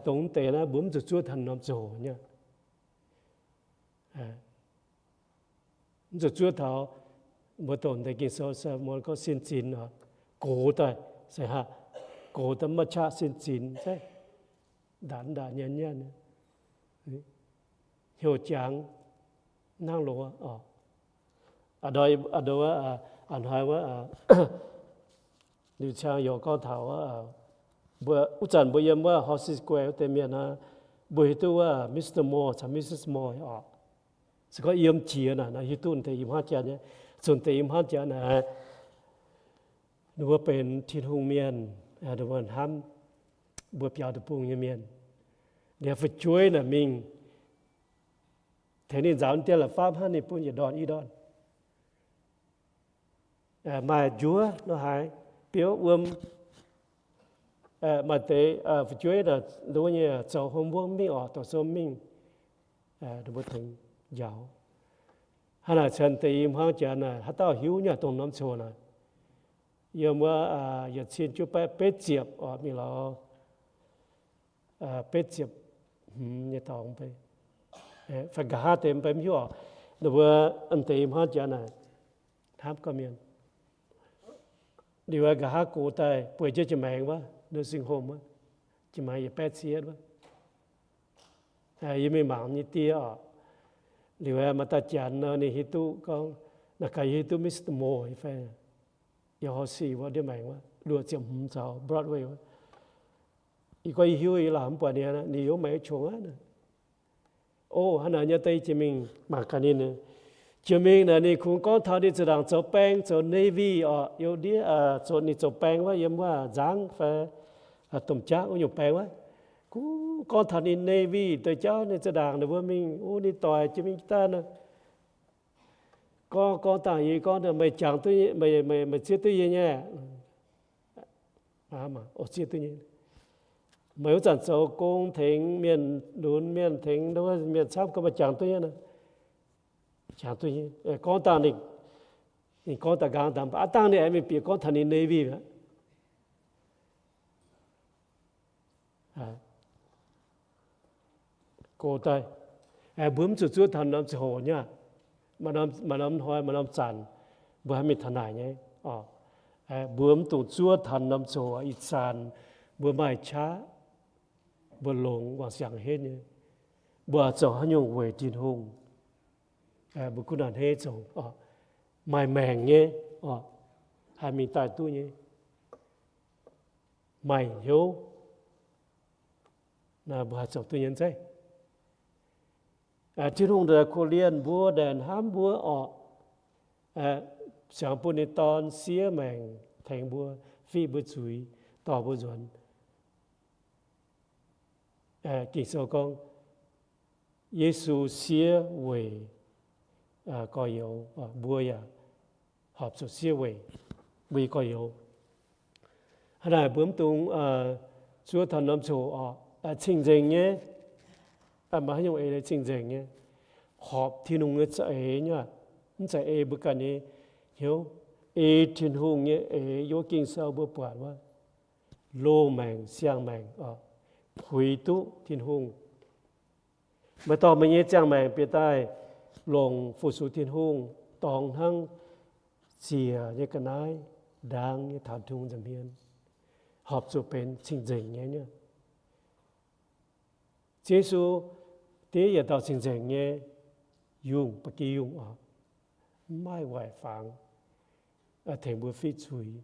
Dongh mv deix naaiv mbuo mv zuqc zuov taux norm ziangh hoc nyei. Mv zuqc zuov taux mbuo dongh deix Ging-Sou Saa^lo^morn gorngv sin zinx oc, gox daaih, se hnangv gox daaih maiv qaqv sin zinx, se ndaatc ndaatc nyanc nyanc, hnyouv jangx hnangv loz oc. A'hnoi wuov, liuz ciang youz gorngv taux wuov, mbuo wuov zanc mbuo yiem wuov Halsey Square wuov deix mienh aqv, mbuo hiuv duqv wuov Mister Moore caux Missus Moore oc. Se gorngv yiem jiex naaic, hiuv duqv deix i hmuangv janx nyei, cunx deix i hmuangv janx naaic, ninh mbuo benx Tin-Hungh mienh, ninh mbuo hnamv mbuo biaux deic-bung nyei mienh. Liuz fu'jueiv naaic mingh tengx ninh nzaaux dien la'fapv hnangv, ninh bun yietc ndorn i ndorn. Maaih njuov nor haaix, biouv wuom. Maaih deix fu'jueiv naaic, nduov nyei zoux homework mingh oc, doqc sou mingh, ninh mbuo tengx njaaux. Hnangv naaic cen deix i hmuangv janx naaic, haaix dauh hiuv nyei dongh norm ziangh hoc naaic? Yiem wuov yietc cin juov baeqv betv ziepc oc, mingh lorz betv ziepc hmz nyei dorngx, fai nqa'haav deix mv bei mv hiuv oc. Ninh mbuo deix i hmuangv janx naaic, hnamv gorqv-mienh, liuz nqa'haav gox daaih bueix jienv jiex maengx wuov, nursing home wuov, jiex maengx yietc baeqv cietv wuov. Yie mingh mangc nyei die oc. Liuz maaih dauh janx nor, ninh hiuv duqv gorngv, naaic gaax yie hiuv duqv Mister Moore fai, yiem Halsey wuov ndiev maengx wuov, luoqc ziepc hmz caux Broadway wuov. Yie gorngv yie hiuv, yie lamh mv buatc ninh, ninh yiem maengx qongx aqv. O, hnangv naaic nyei deix jiex mingh mangc gaax ninh. Jiex mingh naaic ninh kungx gorngv taux ninh zinh ndaangc zoux baeng, zoux Navy oc, yiem ndiev, zoux, ninh zoux baeng wuov yiem wuov nzangv fai domh jaqv wuov nyungc baeng wuov. Kungx gorngv taux ninh Navy deix jauv, ninh zinh ndaangc ninh mbuo mingh, o, ninh doic jiex mingh daaih nor, gorngv, gorngv dangh yie gorngv, meih jangx duqv, meih zieqv duqv yie nyei. O, zieqv duqv nyei. Meih wuov zanc zoux gong tengx mienh lunx, mienh tengx mienh camv, gorngv maaih jangx duqv nyei, jangx duqv nyei. Gorngv dangh ninh, ninh gorngv daaih nqaang daaih, aav dangh ninh aengx mingh bieqc gorngv taux Ni^ne^we aqv. Go daaih, mbuo mv zuqc zuov taux norm ziangh hoc nyei aqv. Maaih norm hnoi, maaih norm zanc, mbuo haih mingh taux naaic nyei. Mbuo mv dungx zuov taux norm ziangh hoc. Ih zanc mbuo maaih qaqv, mbuo longx wangc siangx henv nyei, mbuo zoux haaix nyungc weic Tin-Hungh? Mbuo gunv a'hneiv zoux, maaih maengc nyei, haih mingh daaih duqv nyei, maaih hnyouv, mbuo haih zoux duqv nyei zeiv. Tin-Hungh korv-lienh mbuo, ndaix hnamv mbuo orqc, ziangx bun ninh Dorn siev maengc tengx mbuo, fiqv mbuo zuiz, dorh mbuo nzuonx. Ging-Sou gorngv, Yesu siev weic gorx-youz, mbuo yaac horpc zuqc siev weic mbuo nyei gorx-youz. Hnangv naaic mbuo mv dungx zuov taux norm ziangh hoc orqc, cing-nzengc nyei. Maaih haaix nyungc eix leiz cing-nzengc nyei? Horpc Tin-Hungh nyei za'eix nyei, mv zeiz ei mbuo ganh nyei hnyouv. Ei Tin-Hungh nyei eix, yiem Ging-Sou mbuo buatc wuov, loz-maengc, siang-maengc, puix duqv Tin-Hungh. Maaih dorh meih nyei ziangh maengc bieqc daaih longc fu-sux Tin-Hungh, dorngx hnangv ziec nyei ga'naaiv, ndaang nyei taux Tin-Hungh nza'hmien, horpc zuqc benx cing-nzengc nyei. Ziouv Yesu diev yietc dauh cing-nzengc nyei yungh, ba'gi yungh oc, mv maaih waaic fangx tengx mbuo fiqv zuiz.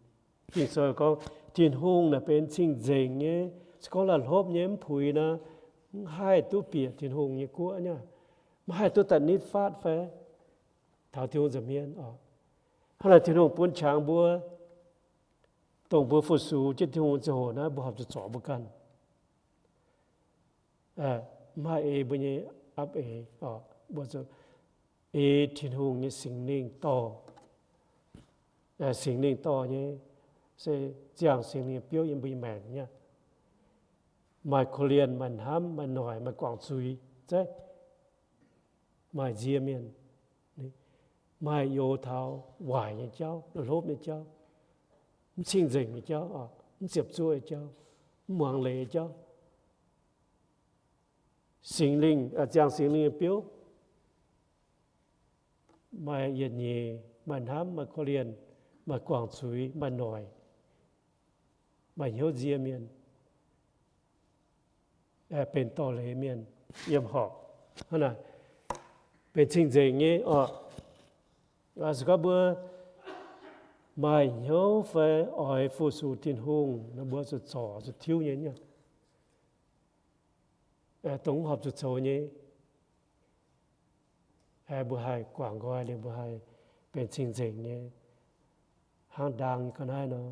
Ging-Sou gorngv Tin-Hungh naaic benx cing-nzengc nyei. Se gorngv la'hlopv nyei mv puix nor, mv haih duqv bieqc Tin-Hungh nyei guoqv nyei, mv haih duqv daaih nitv fatv fai taux Tin-Hungh nza'hmien oc. Hnangv naaic Tin-Hungh bun qangx mbuo, dongh mbuo fu-sux jienv Tin-Hungh ziangh hoc naaiv mbuo horpc zuqc zorc mbuo ganh. Mv haih ei mbuo nyei apv eix oc. Mbuo zuqc ei Tin-Hungh nyei Singx Lingh dorh. Singx Lingh dorh nyei se ziangh Singx Lingh nyei biouv yiem mbuo nyei maengc nyei. Maaih korv-lienh, maaih hnamv, maaih noic, maaih guangc zuiz, zeiv, maaih nzie mienh, maaih youx taux waaic nyei jauv, la'hlopv nyei jauv, mv cing-nzengc nyei jauv, mv ziepc zuoqv nyei jauv, mv muangx leiz nyei jauv. Singx Lingh, ziangh Singx Lingh nyei biouv, maaih yietc nyeic, maaih hnamv, maaih korv-lienh, maaih guangc zuiz, maaih noic, maaih hnyouv nzie mienh, benx dorh leiz mienh, yiem horpc hnangv naaic, benx cing-nzengc nyei oc. Se gorngv mbuo maaih hnyouv fai oix fu-sux Tin-Hungh nor, mbuo zuqc zorc, zuqc tiuv nyei nyei. Dongh mv horpc zuqc zoux nyei, mbuo haih guangc nqoi liuz, mbuo haih benx cing-nzengc nyei, hnangv ndaang nyei ga'naaiv nor,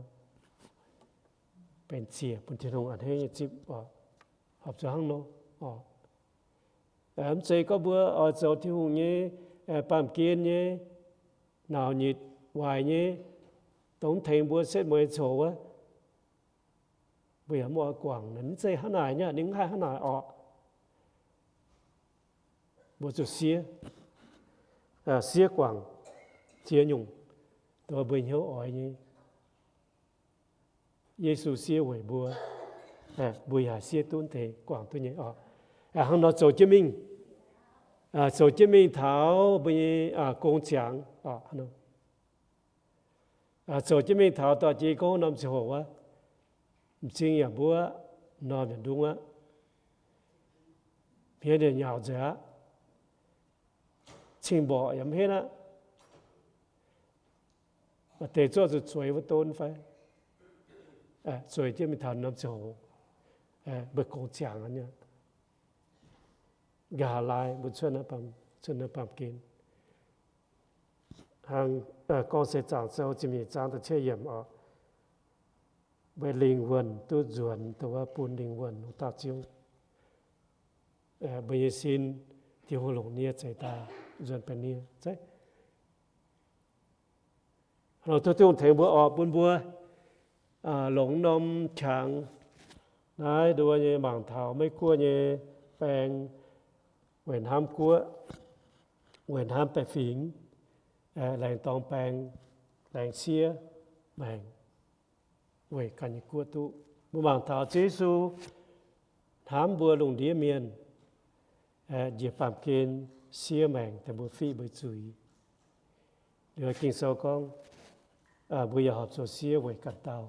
benx ziec bun Tin-Hungh a'hneiv nyei zipv oc. Horpc zuqc hnangv nor oc. Mv zeiz gorngv mbuo oix zoux Tin-Hungh nyei baamh gen nyei, nauc nyitc waaic nyei, dongh mv tengx mbuo setv mueiz coc wuov, mbuo yaac mv oix guangc. Mv zeiz hnangv naaic nyei, ninh mv haih hnangv naaic oc. Mbuo zuqc siev, siev guangc ziex nyungc, dongh mbuo hnyouv oix nyei. Yesu siev weic mbuo, mbuo yaac siev duqv deix guangc duqv nyei oc. Hnangv nor zoux jienv mingh, zoux jienv mingh taux mbuo nyei gong ziangx oc. Zoux jienv mingh taux dorh jiex gorngv norm ziangh hoc wuov, m'zing yaac mbuov, m'normh yaac ndungv aqv, hmien yaac nyaux nzengc aqv, cing-mborqc yaac mv henv aqv. Maaih deix zorqv zuqc zueiz wuov don fai, zueiz jienv mingh taux norm ziangh hoc, mbuo gong ziangx aqv nyei. Nqa'haav laai mbuo cuotv, cuotv naaiv baamh gen. Hnangv Gorngv Seix Zaangc Sou ziepc nyeic zaang da'cietv yiemc oc. Mbuo lingh wuonh duqv nzuonx dongh wuov bun lingh wuonh wuov dauh Ziouv. Mbuo nyei sin, Tin-Hungh longc nie zeix daaih nzuonx benx nie. Longc Tin-Hungh tengx mbuo oc, bun mbuo longc norm qangx Naaiv nduov nyei mangc taux Meiv Guoqv nyei baeng weic hnamv guoqv, weic hnamv baeqc fingx, laengz dorng baeng, laengz siev maengc weic ganh nyei guoqv duqv. Mbuo mangc taux Ziouv Yesu hnamv mbuo lungh ndiev mienh, njiec baamh gen siev maengc daaih mbuo fiqv mbuo zuiz. Liuz Ging-Sou gorngv, mbuo yaac horpc zuqc siev weic ganh dauh.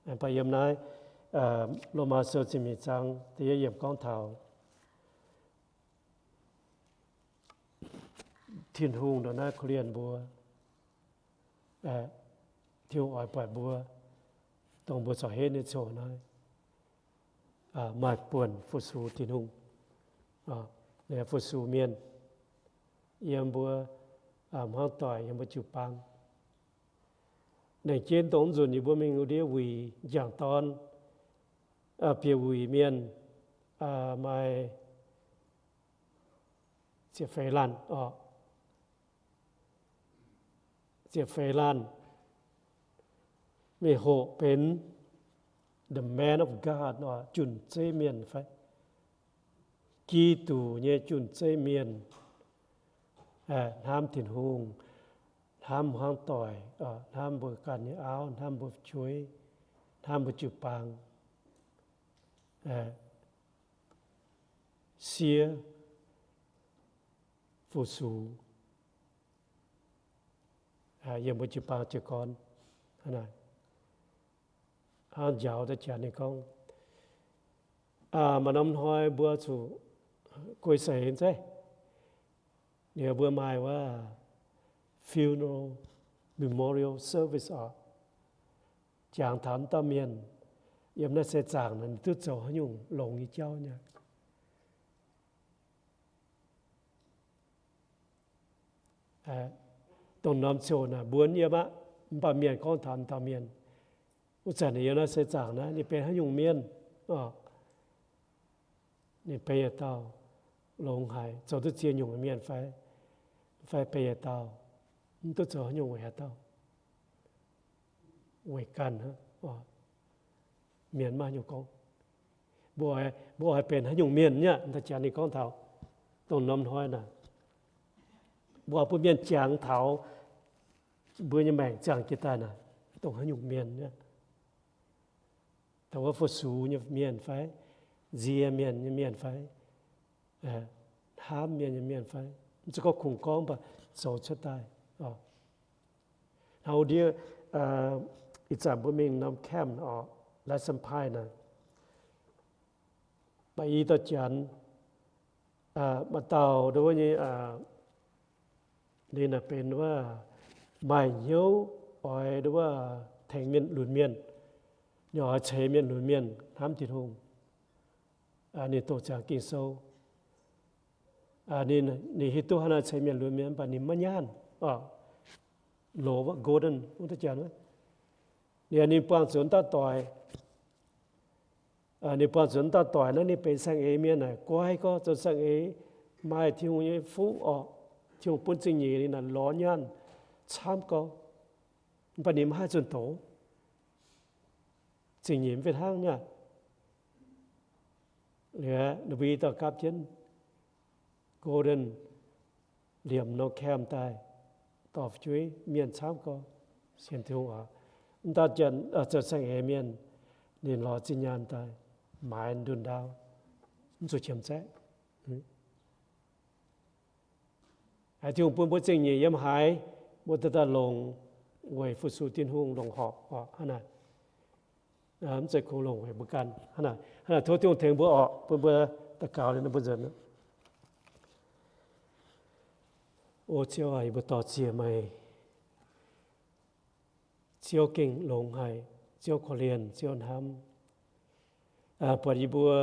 Mv baac yiem naaiv Lomaa Sou ziepc nyeic zaang da'yietv yiemc gorngv taux Tin-Hungh ndongc naaiv korv-lienh mbuo, Tin-Hungh oix buatc mbuo, dongh mbuo corc henv nyei ziouc naaiv, maaih buonc fu-sux Tin-Hungh, fu-sux mienh yiem mbuo hmuangv doic, yiem mbuo jiu-baang. Lengc jeiv dongh nzunc yie mbuo mingh wuov ndiev wuic njang-dorn, bieqc wuic mienh maaih ziepc feix laanh oc. Ziepc feix laanh mingh hoqc benx the man of God, junc zeiv mienh fai Giduc nyei junc zeiv mienh, hnamv Tin-Hungh, hnamv hmuangv doic, hnamv mbuo ganh nyei auv, hnamv mbuo fu'jueiv, hnamv mbuo jiu-baang, siev fu-sux yiem mbuo jiu-baang jiez gorn. Hnangv njaaux daaih jaax ninh gorngv, maaih norm hnoi mbuo zuqc guei seix zeiv, liuz mbuo maaih wuov funeral memorial service oc, jangx taux dauh mienh yiem naaiv seix zaangc naaic ninh duqv zoux haaix nyungc longx nyei jauv nyei. Dongh norm ziouc naaic mbuo yiem aqv, mv baac mienh gorngv taux dauh mienh, wuov zanc ninh yiem naaiv seix zaangc naaiv ninh benx haaix nyungc mienh, ninh benx yietc dauh longx haic zoux duqv ziex nyungc mienh fai, fai benx yietc dauh mv duqv zoux haaix nyungc weic haaix dauh, weic ganh mienh maiv nyungc gorngv. Mbuo oix benx haaix nyungc mienh nyei, da'jangx ninh gorngv taux dongh norm hnoi naaic, mbuo oix bun mienh jangx taux mbuo nyei maengc ziangh jiex daaih naaic dongh haaix nyungc mienh nyei. Dongh wuov fu-sux nyei mienh fai, nzie mienh nyei mienh fai, hnamv mienh nyei mienh fai, mv zeiz gorngv kungx gorngv, mv baac zoux cuotv daaih. Hnangv ndiev ih zanc mbuo mingh norm camp oc, lesson plan naaic, maaih i dauh janx, maaih dauh nduov nyei, ninh naaic benx wuov maaih hnyouv oix nduov tengx mienh lunx mienh, ninh oix ceix mienh lunx mienh hnamv Tin-Hungh. Ninh doqc ziangx Ging-Sou. Ninh hiuv duqv hnangv naaic ceix mienh lunx mienh, mv baac ninh maiv nyaanh, loz wuov golden wuov dauh janx. Ninh, ninh buangh zuqc wuov dauh doic. Ninh buangh zuqc wuov dauh doic naaiv ninh benx saeng-eix mienh naaic, guai gorx, zoux saeng-eix, maaih Tin-Hungh nyei fuqv orqc. Tin-Hungh bun zingh nyeic ninh naaic lorz nyaanh camv gorx, mv baac ninh maiv haih zunh doz. Zingh nyeic mv fih hnangv nyei. Liuz ninh mbuo i dauh gapv jienv golden liemh norm camp daaih, dorh fu'jueiv mienh camv gorx, sienx Tin-Hungh oc. Mv dauh janx zoux saeng-eix mienh, ninh lorz zinh nyaanh daaih maaiz ndunh ndau, mv zuqc qiemx zaeqv. Haiz Tin-Hungh bun mbuo zingh nyeic yiem haaix, mbuo daaih daaih longc weic fu-sux Tin-Hungh longc horpc oc hnangv naaic. Mv zeiz kungx longc weic mbuo ganh hnangv naaic. Hnangv naaic tov Tin-Hungh tengx mbuo orqc, bun mbuo daux gaux liuz nor mbuo nzuonx. O Ziouv aac, yie mbuo dor-ziec meih. Ziouv gengh longx haic. Ziouv korv-lienh, Ziouv hnamv, buatc yie mbuo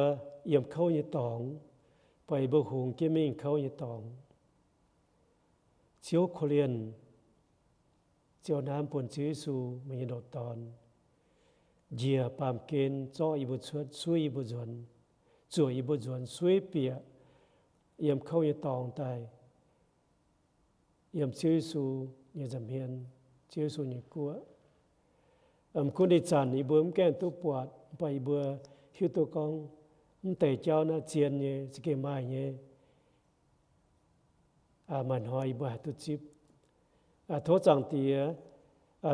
yiem kouv nyei dorngx, buatc yie mbuo hungx jienv mingh kouv nyei dorngx. Ziouv korv-lienh, Ziouv hnamv bun Ziouv Yesu, meih nyei ndoqc Dorn, njiec baamh gen zorqv yie mbuo cuotv, suiv yie mbuo nzuonx, zuoqc yie mbuo nzuonx suiv bieqc yiem kouv nyei dorngx daaih, yiem Ziouv Yesu nyei nza'hmien, Ziouv Yesu nyei guoqv. Mv gunv ih zanc yie mbuo mv gaengh duqv buatc, Mv baac yie mbuo hiuv duqv gorngv mv deix jauv naaiv zien nyei, za'gengh maaih nyei. Maaih hnoi yie mbuo haih duqv zipv. Tov Zaangc Diex,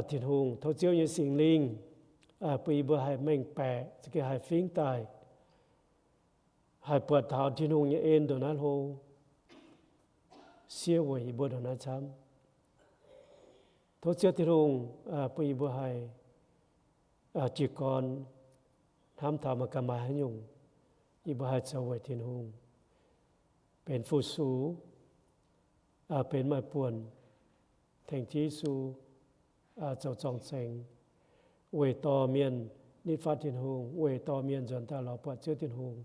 Tin-Hungh, tov Ziouv nyei Singx Lingh bun yie mbuo haih mengh baeqc, za'gengh haih fingx daaih, haih buatc taux Tin-Hungh nyei en ndongc naaiv hlo, siev weic yie mbuo ndongc naaiv camv. Tov Ziouv Tin-Hungh bun yie mbuo haih jiez gorn hnamv taux maaih ganh maaih haaix nyungc, yie mbuo haih zoux weic Tin-Hungh, benx fu-sux, benx maaih buonc, tengx Ziouv Yesu zoux zorng-zengx, weic dorh mienh nitv fatv Tin-Hungh, weic dorh mienh nzuonx daaih lorz buatc Ziouv Tin-Hungh,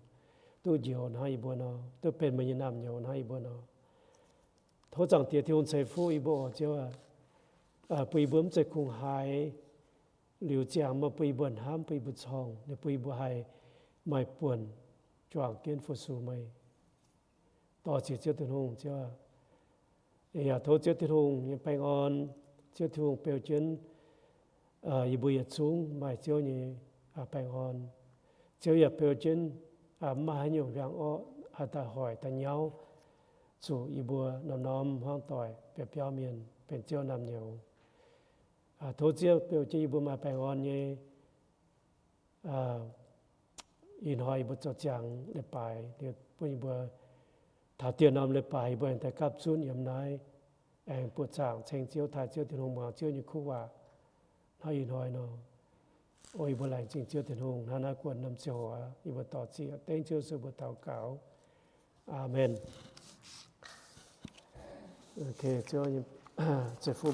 duqv njoux hnangv yie mbuo nor, duqv benx meih nyei naamh nyouz hnangv yie mbuo nor. Tov Zaangc Diex Tin-Hungh ceix fuqv yie mbuo oc, Ziouv aac. Bun yie mbuo mv zeiz kungx haiz liuz ziangx, meih bun yie mbuo hnamv, bun yie mbuo corngh, ninh bun yie mbuo haih maaih buonc juangc jienv fu-sux meih. Dorh ziec Ziouv Tin-Hungh, Ziouv aac. Yaac tov Ziouv Tin-Hungh nyei baengh orn, Ziouv Tin-Hungh beu jienv yie mbuo yietc zungv maaih Ziouv nyei baengh orn. Ziouv yaac beu jienv mv maaih haaix nyungc ndiangx-orqv haih daaih hoic daaih nyauv zuqc yie mbuo norm-norm hmuangv doic biauv-biauv mienh benx Ziouv naamh nyouz. Tov Ziouv beu jienv yie mbuo maaih baengh orn nyei ih hnoi yie mbuo zoux ziangx leiz-baaix, bun yie mbuo taux dieh norm leiz-baaix yie mbuo aengx daaih gapv zunv yiem naaiv, aengx buoqc zaangc ceng Ziouv, taaih Ziouv Tin-Hungh, muangx Ziouv nyei kuv waac hnangv ih hnoi nor. O yie mbuo laengz zingh Ziouv Tin-Hungh. Hnangv naaiv guonc norm ziangh hoc yie mbuo dorh ziec dengv Ziouv Yesu mbuo daux gaux. Aamen. Ceix fuqv